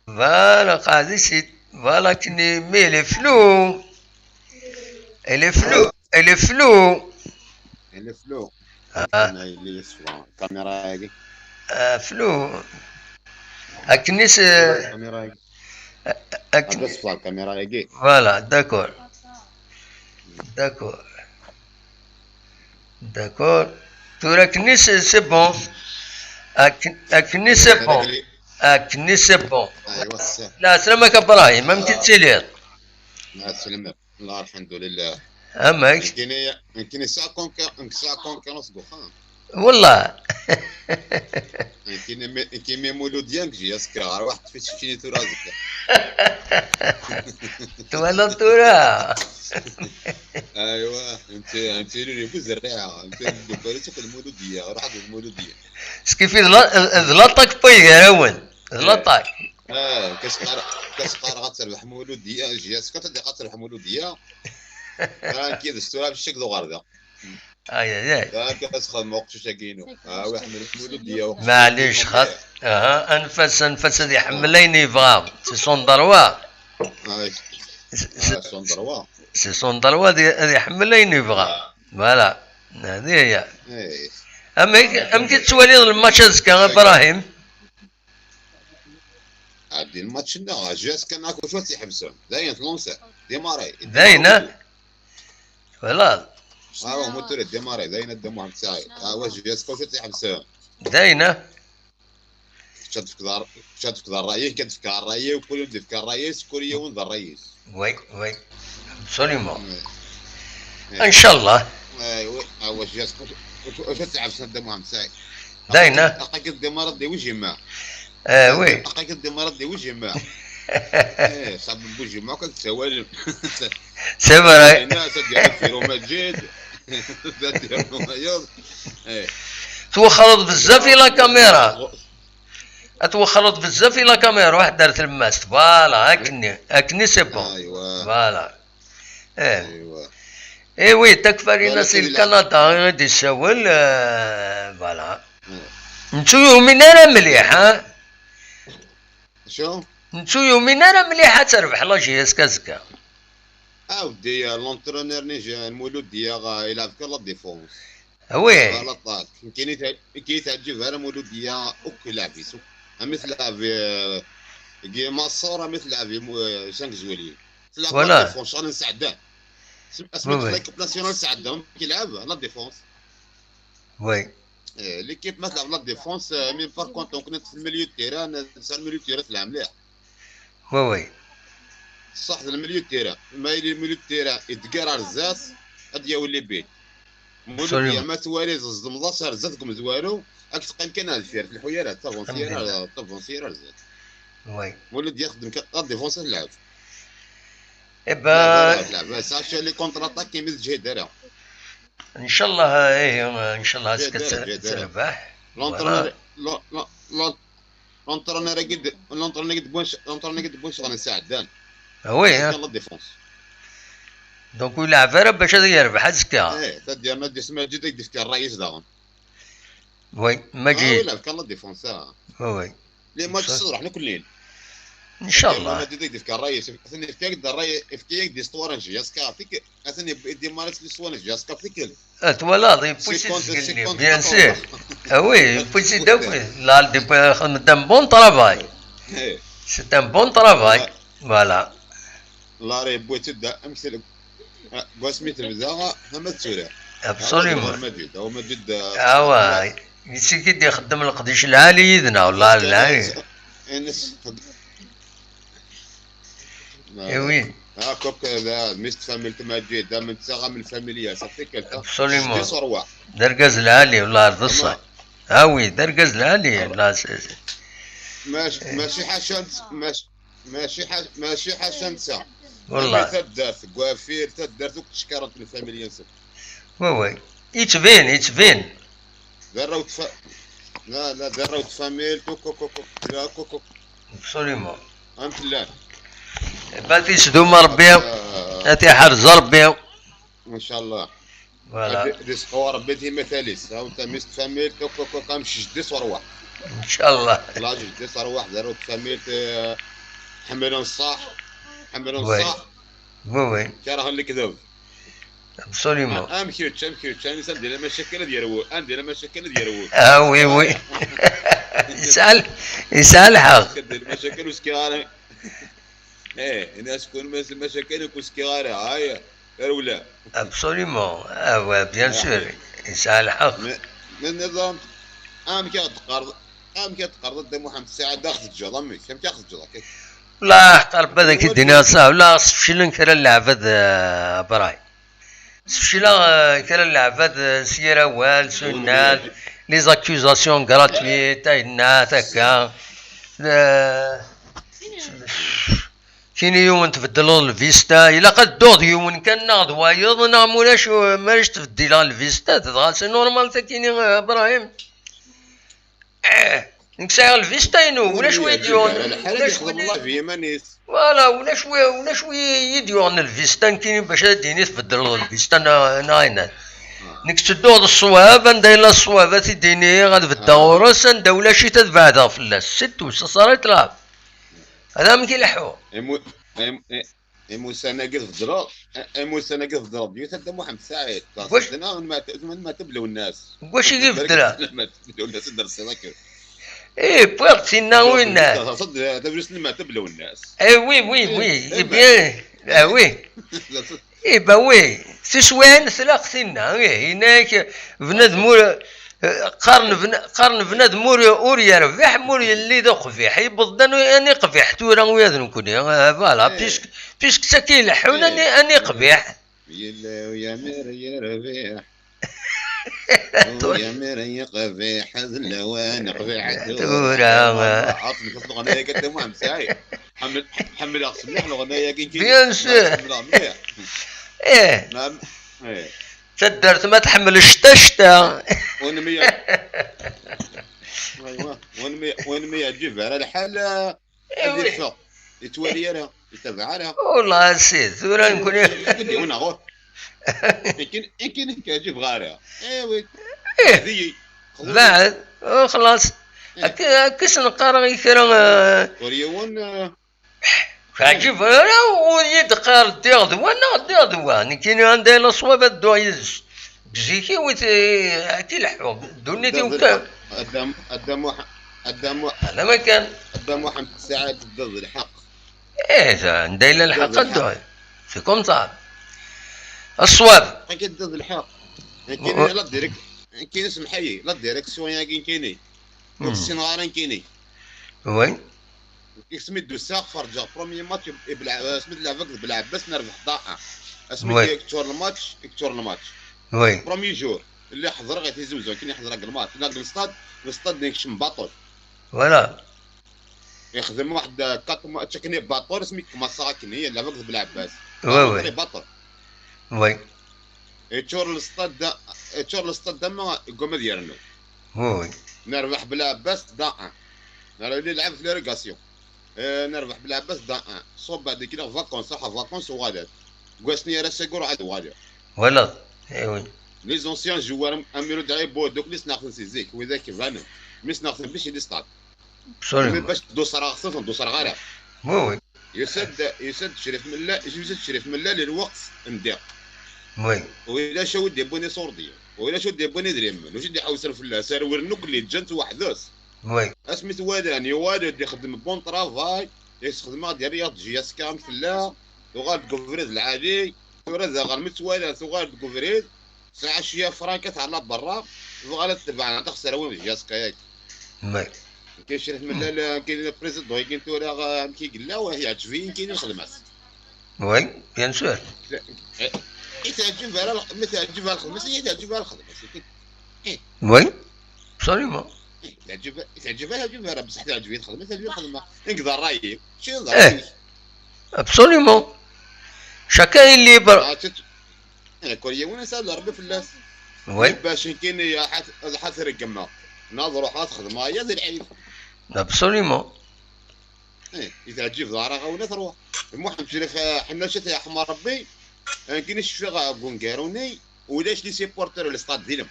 Voilà, qɛed ici. Voilà, kni, mais il est flou. Il est flou. Il est flou. Il est flou. Ah. Ana il est flou. Caméra-agi. Ah, flou. Akken i s- Caméra-agi. akken- Ad as-teffeɣ caméra-agi. Voilà, d'accord. D'accord. D'accord. Tura akken i s- c'est bon. Akken akken i c'est bon. Akken i c'est bon. Aywa, c'est. La, selamek a Brahim, amek i tettiliḍ? Ma tselmem. Allah, alḥemdulillah. Amek? Nekkini, nekkini sɛiɣ concur-, nekk sɛiɣ concurrence deg uxxam. Wallah. Nekkini mi, nekkini mi muludya nekk j-, azekka, ɣer waḥed fi tcini tura azekka. Twalaḍ tura? Aywa, nti, nti luli bu zerriɛa, nti dukar i tsuq lmuludya, ruḥ ad lmuludya. Skifi d la, d l'attaque n way gar-awen. D l'attaque. Ah, kas qar, kas qar ad terbeḥ muludya, j-, azekka ad terbeḥ muludya. Ah, kid s tura bcek d uɣerda. Ay, ay, ay. Ah, kas xedmeɣ uqcic-agi-inu. Ah, wa ḥemmel muludya. Maɛlic, xat. Aha, anef-as, anef-as ad iḥemmel ayen yebɣa. C'est son droit. Ah, C'est- c'est- ah, son droit. C'est son droit ad, ad iḥemmel ayen yebɣa. Voilà. Hadi hiya. Eh, Amek, amek i tettwaliḍ lmatch azekka, a Brahim? Ɛeddi lmatch-nneɣ, j-, azekka neɣ acu ad tt-iḥebsen? Dayen, tlansa. Démarrer. Dayen, ah? Twalaḍ? Ah, wa, moteur démarrer, dayen, a Dda Muḥemmed Saɛid. Ah, wa, j-, azekka acu ad tt-iḥebsen? Dayen, ah? Kečč ad tefkeḍ ar-, kečč ad tefkeḍ ṛṛay-ik, ad tefkeḍ ṛṛay-iw, kul yiwen ad yefk ṛṛay-is, kul yiwen d ṛṛay-is. Oui, oui. Absolument. Eh, Inchallah. Eh, oui, ah, wa, j-, azekka acu, acu, acu ad tt-iḥebsen a Dda Muḥemmed Saɛid? Dayen, ah? Aqaq-d démarrer di wujemma. Eh, oui. Aqaq-d démarrer di wujemma. Eh, ṣab n wujemma, akk ad ssawalen. C'est vrai. Hina, ad d-yernu Firu Maǧid. Ad d-yernu wayeḍ. Eh. Twexxreḍ bezzaf i la caméra. Ad twexxreḍ bezzaf i la caméra, ruḥ-d ar tlemmast. Voilà, akken, akken c'est bon. Aywa. Voilà. Eh. Aywa. Eh oui, Takfarinas Voilà, si le Canada i d-issawel, eh, voilà. Hmm. Nettu yumin ara mliḥ, ha? Acu? Nettu yumin ara mliḥ ad terbeḥ la J S K azekka. Ah, weddi, l'entraîneur-nni j-, Muludya, eh, yelɛeb kan la défense. Ah oui. Voilà, ṭak. Nekkini ta-, nekkini teɛǧib ara Muludya akk yelɛeb-is. Am i telɛeb, eh, deg Maṣer, am i telɛeb i Mu-, eh, Cinq Juillet. Telɛeb Voilà. La défense, ɣer nesɛedda. Asmi Oui, oui. Tella l'équipe nationale sɛedda, yelɛeb la défense. Oui. Eh, l'équipe ma telɛeb la défense, eh, mais par contre, donc, le milieu de terrain, eh, c'est le milieu de terrain, c'est la mliḥ. Oui, oui. صح، le milieu de terrain. Ma يلي le milieu de terrain يتقرا الزاس، غادي يولي بيت. Absolument. ما توالي زمضاس رزات كم زوارو، راك تقيم كان على الفير، تلحو يا راه، تافونسي يا راه، تافونسي يا راه رزات. Oui. مولود يخدم كي قاد ديفونس تلعب. Eh ben, تلعب، بس عرفتش لي كونتر اتاك كيما تجهد راه. Ncallah, eh, ncallah azekka ad terbeḥ. L'entraîneur, l'entraîneur-agi d, l'entraîneur-agi d Bouch-, l'entraîneur-agi d Bouch-, Ah oui, hein. La défense. Donc ur ileɛɛeb ara bac ad yerbeḥ azekka. Eh, c'est-à-dire Maǧid ad d-yefk ṛṛay-is daɣen. Oui, Maǧid. Ah oui, la défense, ah. Oui, oui. Les matchs ṣṣbeḥ nekkni. Ncallah. Maǧid ad d-yefk ṛṛay-is, atan yefka-ak-d ṛṛay, yefka-ak-d histoire n J S K, fik-, atan yeddi Maris l'histoire n J S K, fik-, Ah, twalaḍ, yewwi-tt-id zgelli, bien sûr. Ah oui, yewwi-tt-id akk. Là, c'est un bon travail. C'est un bon travail. Voilà. Là, yewwi-tt-id amsel. Ah, wasmi tebda, ama d tura. Absolument. Awa, yessik-id ixeddem leqdic lɛali yid-neɣ, والله lɛali. Eh oui. Ah, kok, eh, da, mist famil tmaǧi, da, min tsaɣ am lfamilya, sa tikkelt, ah. Absolument. Jdi ṣṣerwa. D argaz lɛali, والله, ar d ṣṣeḥ. Ah oui, d argaz lɛali, والله, c'est, c'est. Mac-, maci ḥaca, mac-, maci ḥa-, maci ḥaca netta. والله. Taddart, gwafir, taddart, akk tcekkarent lfamilya-nsen. Oui, oui. Yettbin, yettbin. D arraw n tfa-, la, la, d arraw n tfamilt, kok, kok, kok, kok. Absolument. Am tellan. Ba tisdum Rebbi, ah, ad t-iḥrez Rebbi. Ncallah. Voilà. Ad d-isqew Rebbi timatal-is. Aw tamist tfamilt, kok, kok, kok, am jdi ṣṣerwa. Ncallah. La jdi ṣṣerwa, d arraw n tfamilt, eh, ḥemmlen ṣṣeḥ, ḥemmlen ṣṣeḥ. Oui, oui. Kerhen lekdeb. Absolument. Ah, am kečč, am kečč, anda yella lamacakal ad yerwel, anda yella lamacakal ad yerwel. Ah oui, oui. Yesɛa l-, yesɛa lḥeqq. Anda yella lamacakal ur skiɣ ara. Eh, ini-as kun mas-, lamacakal ur skiɣ ara, aya, rewla. Absolument. Ah ouais, bien sûr. Yesɛa lḥeqq. Mais, mais niḍen, amek i ɣ-d-teqqareḍ, amek i ɣ-d-teqqareḍ a Dda Muḥend Saɛid, ad ɣ-teǧǧeḍ, amek, amek i ɣ-teǧǧeḍ akka? La, ḥeqq Rebbi ad ak-id-iniɣ ṣṣeḥ, la, sfeclen kra n leɛbad, eh, Bray. Sfecleɣ, eh, kra n leɛbad, eh, s yir awal, s unnar, les accusations gratuites, ayennat, akka. Eh, kini yiwen tbeddleḍ lvista, ilaq ad dduɣ d yiwen kan neɣ d wayeḍ, neɣ mulac, mulac tbeddileɣ lvista, dɣa c'est normal takini, eh, Ibrahim. Eh, nekk sɛiɣ lvista-inu, ulac wi d-yuɣen, ulac wi d-, voilà, ulac wi, ulac wi yi-d-yuɣen lvista, nekkini bac ad d-yini tbeddleḍ lvista neɣ, neɣ ayen. Nekk ttedduɣ d ṣṣwab, anda yella ṣṣwab ad t-id-ini, ad beddeɣ ɣur-s, anda ulac-it ad beɛdeɣ fell-as. C'est tout, ça s'arrête là. Ad amek ileḥḥu. Imu-, im-, i-, imusan-agi tbeddleḍ, i-, imusan-agi tbeddleḍ, d yiwet a Dda Muḥend Saɛid. Taṣeddna n Meɛtub Lwennas. Deg wacu i beddleɣ? Lwennas i d-rsiḍ akken. Eh, wwiɣ-d tinna winna. Taṣeddna, tabluzt n Meɛtub Lwennas. Eh, oui, oui, oui. Eh bien, ah oui. Eh ben oui, tiswiɛin tlaq tinna, ih, yenna-yak bnadem ur, qqaren bna-, qqaren bnadem ur, ur yerbiḥ ma ur yelli d uqbiḥ. Yewweḍ-d ani, ani qbiḥ tura ula d nekkni, ah, voilà, puisque, puisque d taki ileḥḥun, ani, ani qbiḥ. Yella uyamir yerbiḥ. Uyamir yeqbiḥ, d lawan qbiḥ tura. Tura. Ɛaṭen leɣnaya-agi a Dda Muḥend Saɛid. Ḥemmel-, ḥemmleɣ s mliḥ leɣnaya-agi. Bien sûr. Ḥemmleɣ mliḥ. Eh. Naam. Eh. Taddart ma tḥemmel cta, cta. Win mi ya-, aywa. Win mi, win mi yeɛǧib ara lḥal, eh, ad yeffeɣ. Yettwali ara, yettabaɛ ara. Wallah a sidi, tura nekkni. Akken, akken i k-yeɛǧib ɣara. Eh oui. Eh. Beɛd, oh, xlaṣ. Eh. Akka, akka s-neqqar i kra, eh, ur yiwen, eh, Teɛǧib ara, ur yi-d-qqar ddiɣ d wa neɣ ddiɣ d wa. Nekkini anda yella ṣṣwab ad dduɣ yid-s. Deg zik-iw i t-, ad k-ileḥḥu. Ddunit-iw kan. A Dda, a Dda Muḥ-, a Dda Muḥ-, Ala ma kan. A Dda Muḥend Saɛid, teddiḍ d lḥeqq. Eh, anda yella lḥeqq ad dduɣ. C'est comme ça. Ṣṣwab. Akka teddiḍ d lḥeqq. Nekkini la direct-, nekkini semḥ-iyi, la direction-agi nekkini. Ur ssineɣ ara nekkini. Oui. Asmi d-usiɣ, ferǧeɣ premier match i Belɛ-, asmi d-leɛbeɣ d Belɛebbas, nerbeḥ ḍaɛa. Asmi d-yeččur lmatch, yeččur lmatch. Oui. Premier jour, lliɣ ḥeḍreɣ i Tizi Uzzu, akken i ḥeḍreɣ deg lmatch. Neɣ deg lstad, lstad nekcem baṭel. Voilà. Yexdem waḥed quatre matchs akken i baṭel, asmi kmaṣaɣ akken i leɛbeɣ d Belɛebbas. Oui, oui. Baṭel. Oui. Yeččur lestad da, yeččur lestad da ma yegma ad yernu. Oui. Nerbeḥ Belɛebbas da un. Nara yelli lɛeb f les rogations. Eh, nerbeḥ Belɛebbas da un. Ṣubbeɣ deg kra vacances, ruḥeɣ vacances uɣaleɣ. Ggasni ara sagur ad uɣaleɣ. Voilà. Eh oui. Les anciens joueurs, Amiru Dɛibu, dukli ssneɣ-ten si zik, widak banen. Mi ssneɣ-ten bac di stad. Absolument. Mais bac d-usreɣ ɣef-sen, d-usreɣ ara. Oui, oui. Yusa-d, yusa-d Crif Mellal, yusa-d Crif Mellal i lweqt n diq. Oui. Ulac a wi d-yewwin iṣurdiyen, ulac a wi d-yewwin idrimen, ulac i d-iḥewsen fell-as, ar wer nekk li ǧǧan-t weḥd-s. Oui. Asmi t-walan, yuɣal-d ixeddem bon travail, yessexdem-aɣ-d yerriɣ-d J S K am tella, tuɣal deg ubrid lɛali, tura daɣen mi tt-walan tuɣal deg ubrid, tesɛa cwiya frankat ɛla berra, tebɣa ad tebɛen taxsarawin n J S K yagi. Oui. Nekk Crif Mellal, nekk président yagi tura, amek i yella, wa yeɛǧeb-iyi nekk lxedma-s. Oui, bien sûr. I teɛǧeb ara, mi teɛǧeb ara lxedma-s, i teɛǧeb ara lxedma-s. Oui, absolument. I teɛǧeb, i teɛǧeb ara, teɛǧeb ara, bṣeḥ teɛǧeb-iyi lxedma, teɛǧeb-iyi lxedma. Nekk d ṛṛay-iw, mačči d ṛṛay-ik. Absolument. Chacun est libre. Ah, tu- Eh, kul yiwen yesɛa Ṛebbi fell-as. Oui. Bac nekkini ad ḥat-, ad ḥat reggmeɣ. Neɣ ad ruḥeɣ ad xedmeɣ aya di lɛid. Absolument. Eh, i teɛǧib d ara ɣawna truḥ. Muḥend Crif, eh, Ḥennac ad t-yeḥma Ṛebbi. Eh, nekkini cfiɣ deg ungaru-nni, ulac les supporters n lestad d ilem.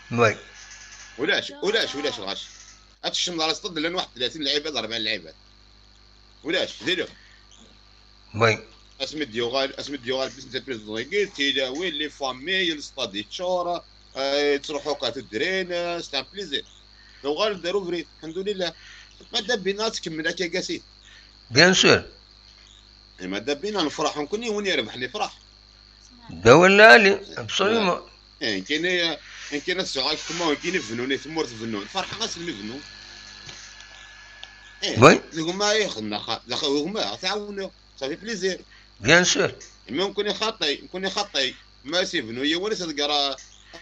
Oui. Ulac, ulac, ulac lɣaci. Ad tekcem ɣer lestad llan waḥed tlatin lɛibad, rebɛin lɛibad. Ulac, d ilem. Oui. Asmi d-yuɣal, asmi d-yuɣal business président-agi, tilawin, les familles, lestad yeččur, eh, yettruḥu akk ar tudrin, eh, c'est un plaisir. Tuɣal-d ar ubrid, alḥemdulillah. Madda Bina ad tkemmel akka, a Sidi. Bien sûr. Eh, Madda Bina nefṛeḥ nekkni, win irebḥen ifṛeḥ. D awal lɛali, absolument. Eh, nekkini, nekkini ad sɛuɣ aketma, nekkini bennun, i tmurt bennun. Ferḥeɣ-asen mi bennun. Eh, oui. D gma i xedmeɣ, xa-, d gma, tɛawneɣ. Ça fait plaisir. Bien sûr. Mais nekkni xaṭi, nekkni xaṭi. Ma s-ibnu yiwen, ad s-ḍegger, eh,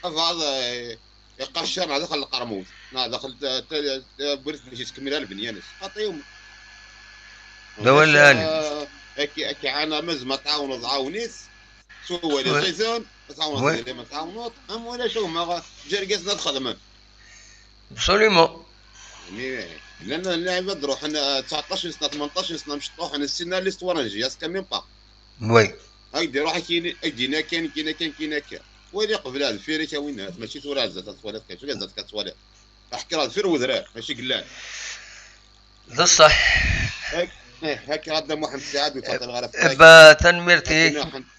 abɛaḍ, eh, iqaccaren ar daxel n lqermut. Neɣ daxel ta-, ta-, tawwurt bac yettkemmil ar lbenyan-is. Xaṭi. D awal lɛali. Akka, akka ɛana, ma zma tɛawneḍ, ɛawen-it. S wawal iẓizen, ad tɛawneḍ, oui, ma tɛawneḍ. Am ulac, uma ǧǧ irgazen ad xedmen. Absolument. Llan, llan lɛibad ruḥen, eh, tseɛṭac n sna, tmenṭac n sna, mecṭuḥen, ssina l'histoire n J S K même pas. Oui. Ak d-iruḥ, ak yini, ak d-yini akken, akken, akken, akken, akken. Wali qbel ar deffir-ik a winat, mačči tura ar zdat ad twaliḍ kan, tura ar zdat ad twaliḍ. Aḥekker ar deffir wedrar, mačči gellan. D ṣṣeḥ. Ak-, eh, akka a Dda Muḥend Saɛid, ur ttɛeṭṭileɣ ara fell-ak. Ba, tanemmirt-ik. Akken a Ḥend-,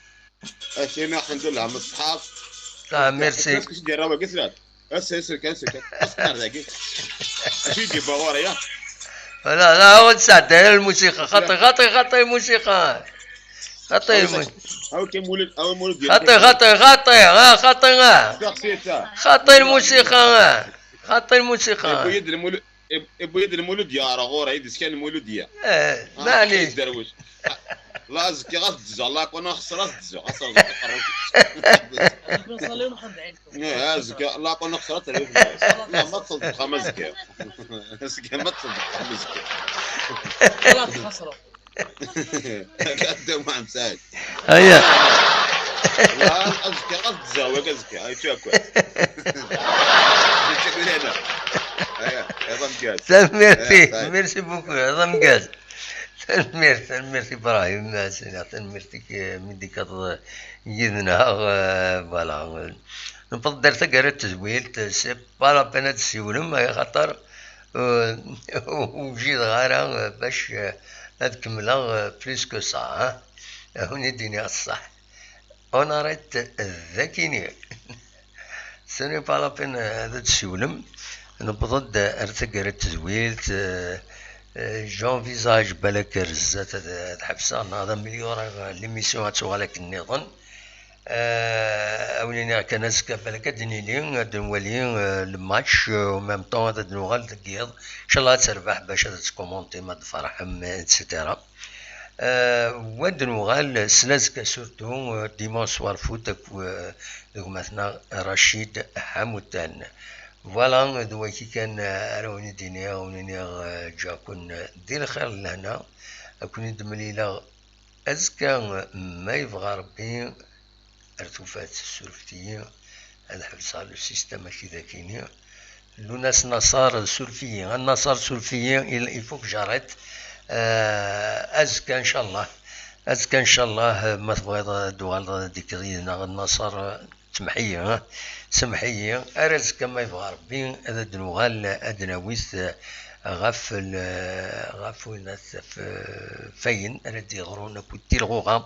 akken a Ḥend, lhem ṣṣḥab. Ah, merci. Ass-a, ass-a, ass-a, ass-a, ass-a, ass-a, dagi. Acu i d-yewwa ɣur-i, ya? Voilà, la, ur tesɛedda ara lmusiqa. Xaṭi, xaṭi, xaṭi lmusiqa. Xaṭi lmu-, Awi kan Mulud, awi Mulud. Xaṭi, xaṭi, xaṭi, ah, xaṭi, ah. Xaṭi lmusiqa, ah. Xaṭi lmusiqa. Iwwi-d Lmulud, iwwi-d Lmulud yeɛreq ɣur-i, d iskan Lmulud ya. Eh, ah, maɛlic. Derwic. La azekka ad ddzeɣ, la kun xesra ad ddzeɣ, ad terẓeḍ taqerrut. Azekka, la kun xesra ad terwi fell-as. La, ma teṭṭfeḍ deg uxxam azekka. Azekka ma teṭṭfeḍ deg uxxam azekka. Xalaṣ, xesra. Akka Dda Muḥend Saɛid. Aya. La, azekka ad ddzeɣ wagi azekka, ay tu akwa. Ay tu akwa. Aya, iḍ ameggaz. Tanemmirt-ik, merci beaucoup, iḍ ameggaz. Tanemmirt, tanemmirt Ibrahim, sliɣ, tanemmirt-ik, eh, mi d-ikkaḍ yid-neɣ, eh, voilà. Newweḍ-d ar taggara n tedwilt, c'est pas la peine ad d-ssiwlem, axaṭer, eh, ur wjideɣ ara, eh, bac, eh, ad kemmleɣ, eh, plus que ça, hein. Ad wen-id-iniɣ ṣṣeḥ. On arrête d akini. Ce n'est pas la peine ad d-ssiwlem. Newweḍ-d ar taggara n tedwilt. Euh, euh, j'envisage balak ar zdat ad, ad ḥebseɣ, neɣ ad amélioreɣ l'émission, ad tuɣal akken nniḍen. Euh, ad wen-iniɣ kan azekka balak ad d-nili, ad nwali, euh, le match, euh, en même temps ad d-nuɣal deg yiḍ. Inchallah ad terbeḥ bac ad tkumuntim, ad tferḥem, et cetera. Euh, wa d nuɣal s lazekka surtout, euh, dimanche soir foot ak, euh, d gma-tneɣ Rachid Ḥamutan. Voilà, d wagi kan, euh, ara wen-id-iniɣ, wen-iniɣ, euh, ǧǧiɣ-ken di lxir d lehna, ad ken-id-mlileɣ azekka, euh, ma yebɣa Rebbi. ar tufat, surfet-iyi, ad ḥebseɣ le système akid akini. Lunas Naṣar, suref-iyi, a Naṣar, suref-iyi, il, il faut que j'arrête. Euh, azekka, ncallah, azekka, ncallah, ma tebɣiḍ ad d-tuɣaleḍ ad d-tekkeḍ yid-neɣ, a Naṣar, semmeḥ-iyi, ha? Semmeḥ-iyi, ar azekka ma yebɣa Rebbi ad d-nuɣal ad d-nawi-t ɣef l-, ɣef winat, ɣef, ɣef wayen ara d-yeḍrun akked tilɣuɣa.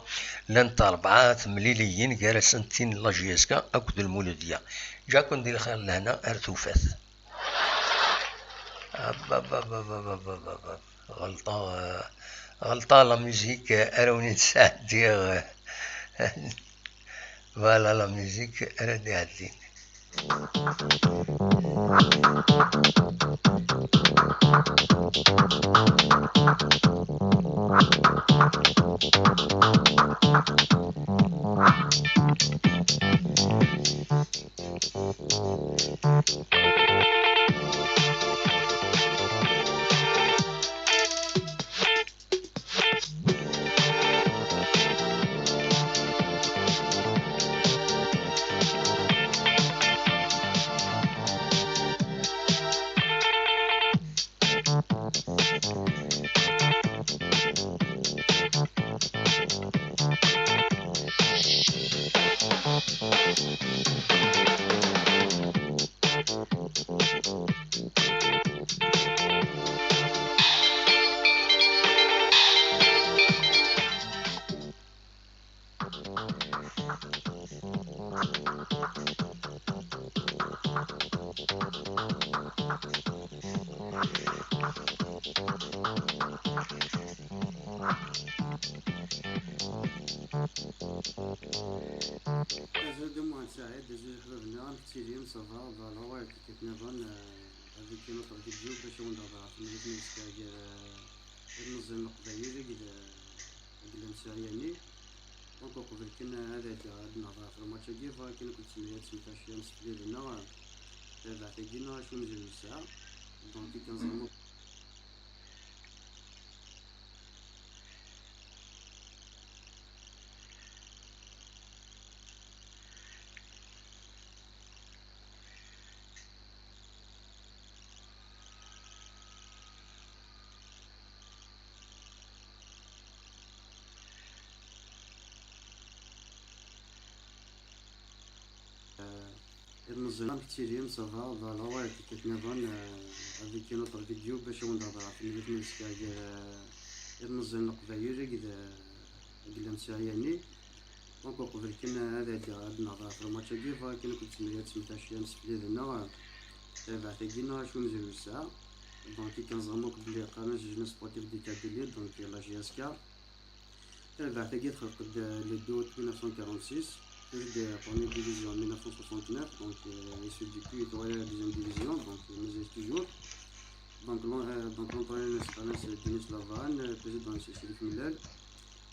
Llant rebɛa temliliyin gar-asent tin n la J S K akked Lmuludya. Ǧǧa-ken di lxir lehna ar tufat. Abababababababab. Ɣelṭeɣ, ɣelṭeɣ la musique, ara wen-in-sɛeddiɣ. Voilà la musique ara d-iɛeddin. Azul d Muḥend Saɛid, azul ḥbab-nneɣ, amek tettilim, ça va, voilà, wa, tikkelt nniḍen, euh, avec une autre vidéo, bac ad wen-d-hḍeṛ ɣef temlilit n uzekka gar, euh, ilmeẓyen n Leqbayel akked, euh, Agellan Siryani. Donc, uqbel kan ad, ad nehḍer ɣef lmatch-agi, bɣiɣ kan ad ken-id-semmeḥ ad tesmektac amseflid-nneɣ, tarbaɛt-agi neɣ acu amzun nesɛa. Donc, i kan ẓermu. Ilmeẓyen, amek tettilim, ça va, voilà, wa, tikkelt nniḍen, euh, avec une autre vidéo, bac ad wen-d-hḍeṛ ɣef temlilit n uzekka gar, euh, ilmeẓyen n Leqbayel akked, euh, Agellan Siryani. Donc, uqbel kan ad, ad nehḍer ɣef lmatch-agi, bɣiɣ kan ad ken-id-semmeḥ ad tesmektac amseflid-nneɣ, tarbaɛt-agi neɣ acu amzun nesɛa. Donc, i kan ẓermu akk belli qqaren-as Jeunesse Sportive de Kabylie, donc la J S K. Tarbaɛt-agi txelq-d, euh, le deux août mille neuf cent quarante-six, tuɣ-d, euh, première division en mille neuf cent soixante-neuf, donc, euh, et ce depuis tuɣal la deuxième division, donc, euh, mazal toujours. Donc, l'en-, euh, donc, l'entraîneur-nnes qqaren-as Denis Lavarenne, euh, président-nnes Chérif Mellal.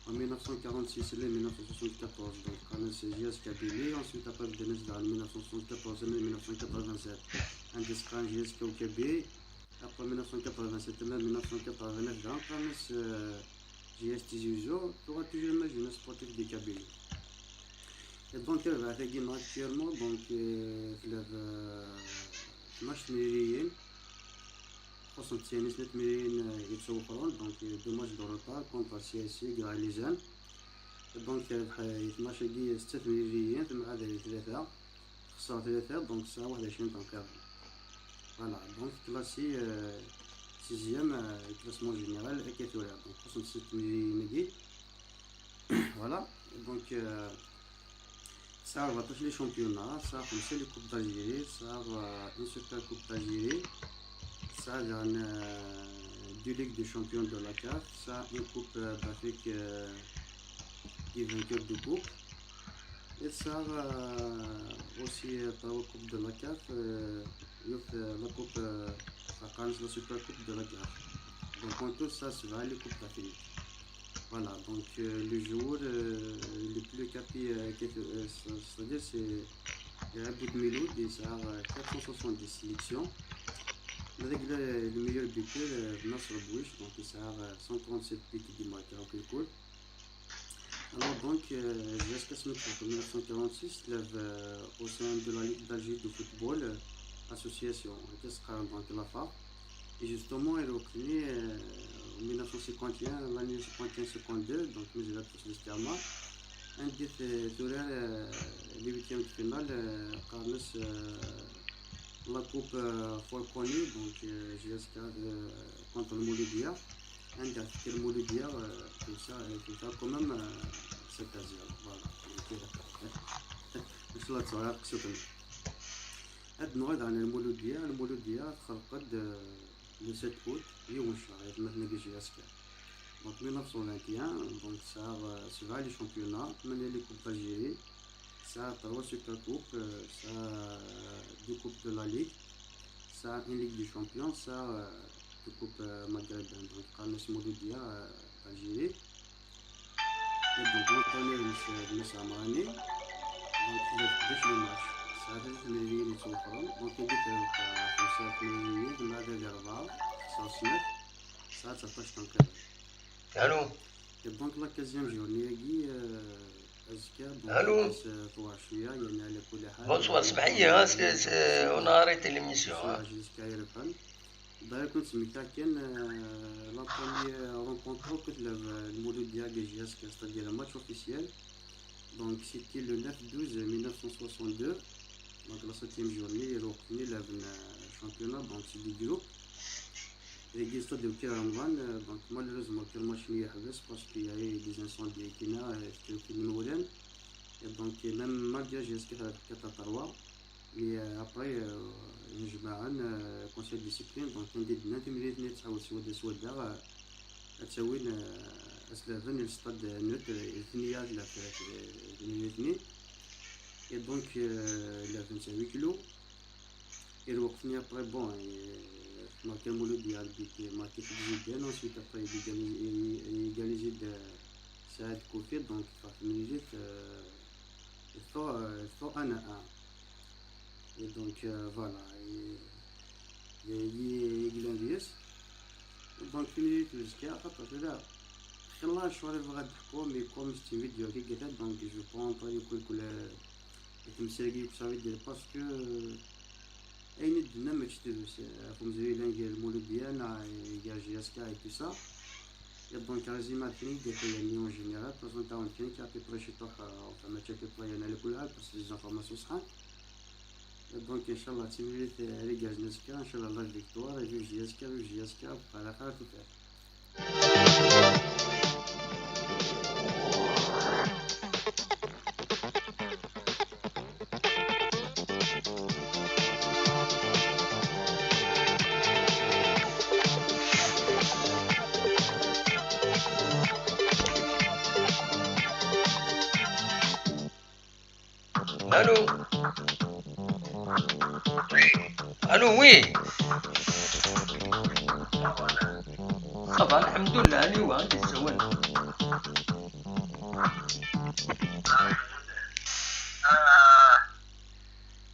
En mille neuf cent quarante-six, les mille neuf cent soixante-quatorze, donc, qqaren-as J S K Kabylie. Ensuite, après, Denis, en mille neuf cent soixante-quatorze, les mille neuf cent quatre-vingt-sept, un disque J S K Kabylie. Après mille neuf cent quatre-vingt-sept, même mille neuf cent quatre-vingt-neuf, donc, qqaren-as, euh, J S Tizi Ouzou, tuɣal toujours la Jeunesse Sportive de Kabylie. Et donc, tarbaɛt-agi neɣ actuellement, donc, euh, tella, euh, tnac temliliyin, xuṣṣent sya-nni snat temliliyin, euh, yettwexxren, donc, euh, deux matchs de retard contre C S C, Gare Lizane. Et donc, terbeḥ, euh, i tnac-agi setta temliliyin, temɛadal i tlata, texṣer tlata, donc, tesɛa waḥed u ɛecrin tanqiḍin. Voilà, donc, classé, euh, sixième, euh, classement général, akka tura, donc, xuṣṣent setta temliliyin-agi. Voilà, donc, euh, tesɛa rbeɛṭac les championnats, tesɛa xemsa les coupes d'Algérie, tesɛa, euh, une super coupe d'Algérie, tesɛa daɣen, euh, deux ligues des champions de la CAF, tesɛa une coupe, euh, d'Afrique, euh, des vainqueurs de coupe, et tesɛa, euh, aussi, euh, trois coupes de la CAF, euh, yiwet, euh, la coupe, euh, qqaren-as la super coupe de la CAF. Donc, en tout, tesɛa sebɛa les coupes d'Afrique. Voilà, donc, euh, le joueur, euh, le plus capé, euh, qui est, euh, c'est-, c'est-à-dire c'est Abou Dmiloud, il sera, euh, quatre cent soixante-dix sélections. Avec le, le meilleur buteur, euh, Nasser Bouich, donc il sera, euh, cent trente-sept buts de marqués en concours. Alors donc, euh, J S K Snoop en mille neuf cent quarante-six, il avait, euh, au sein de la Ligue d'Algérie de football, euh, association, qui se donc la FAR. Et justement, il est reconnu, euh, en mille neuf cent cinquante et un, l'année cinquante et un cinquante-deux, donc nous avons tous l'estamar. Un des, euh, tournoi, euh, les huitièmes de finale, euh, Carlos, euh, la coupe, euh, Falconi, donc, euh, J S K, euh, contre le Mouloudia. عندها تفكير مولودية، آه، كيما، آه، كيما كومام، آه، سيت زيرو، فوالا. كيما كذا. ان شاء الله تصور قصتنا. هاد النهار عندنا المولودية، المولودية تخلقت، آه، لو سيت اوت، يوم الشهر، يتم هنا كي جي اس كي. دونك ميل نوف سون فانت ايان، دونك ساعة، آه، سبعة لي شامبيونا، ثمانية لي كوب دالجيري، ساعة تروا سوبر كوب، آه، ساعة دو كوب دو لا ليغ، ساعة ان ليغ دي شامبيون، ساعة، آه، دو كوب، آه، مغربيان، دونك قالنا اسمو دو ديا، آه، الجيري. دونك لونترينور مس-، مس عمراني. دونك خدمت دوك لي ماتش. ساعة ثلاثة تمرينين يتوفرون. دونك يديك خمسة تمرينين، مع ذلك أربعة، خسر سنة. ساعة تسعطاش تنقيض. الو. دونك لا كازيام جورني ياكي، آه، أزكى، دونك الو. بس، آه، طوع شوية، يعني على كل حال. بونسوار، سمح لي، ها، سي، سي، اون اريتي ليميسيون، ها. جيسكا يرفان. داير كنت سميتها كان، آه، لا بروميير رونكونتر كنت لعب المولود ديال جي اس كي، ستادير ماتش اوفيسيال. دونك سيتي لو نوف دوز ميل نوف سون سواسون دو. دونك لا سيتيام جورني، الوقت اللي لعبنا شامبيونا، دونك سي دي جروب. ليغيز ستاديو كي رمضان، آه، دونك مالوريزمون كان ماتش مليح بس باسكو ياي دي زانسوندي كينا، آه، في كل من ولان. دونك ميم مالغري جي اس كي كانت تروا، مي، آه، ابري، آه، نجمعن، آه، كونسيل ديسيبلين، دونك كان دي دنا تمرين اثنين تحاول سودا سودا، آه، اتساوين، آه، اسلافن الستاد نوت، آه، ثنية لا في، في، في اثنين. اي دونك، آه، لعبن تاع ويكلو. اي الوقت ني ابري بون، آه، ماركا مولود ديال بيتي، ماركا في زيدان، انسويت ابري ايغاليزي، ايغاليزي د سعد كوفي، دونك فاك مينيت، آه، فو، آه، فو انا، آه. اي دونك، آه، فوالا، اي، اي، اي، اي، دونك فين يريد تزكي خاطر لا. خلا شوالي بغا تحكو، مي كوم ستي فيديو كي قتل، دونك جو بون طري كل، كل، آه، تمساقي وكسا فيديو باسكو، آه، اين الدنا ما تشتروش، آه، فهم زويلان ديال المولودية، نا، ديال جي اس كا اي تو سا. اي دونك ريزيما كاين دي حيا مي اون جينيرال، بروزونتاون كاين كي ابي بري شي طوح، آه، فما تشاكي بلاي انا لكل عام، بس لي زانفورماسيون صحان. دونك ان شاء الله تيميريت ريغاز نسكا، ان شاء الله لا فيكتوار، فيف جي اس كا، فيف جي اس كا، وعلى خير توفيق. الو. الو، وي. صافا، الحمد لله، اليوم عندي الزوال.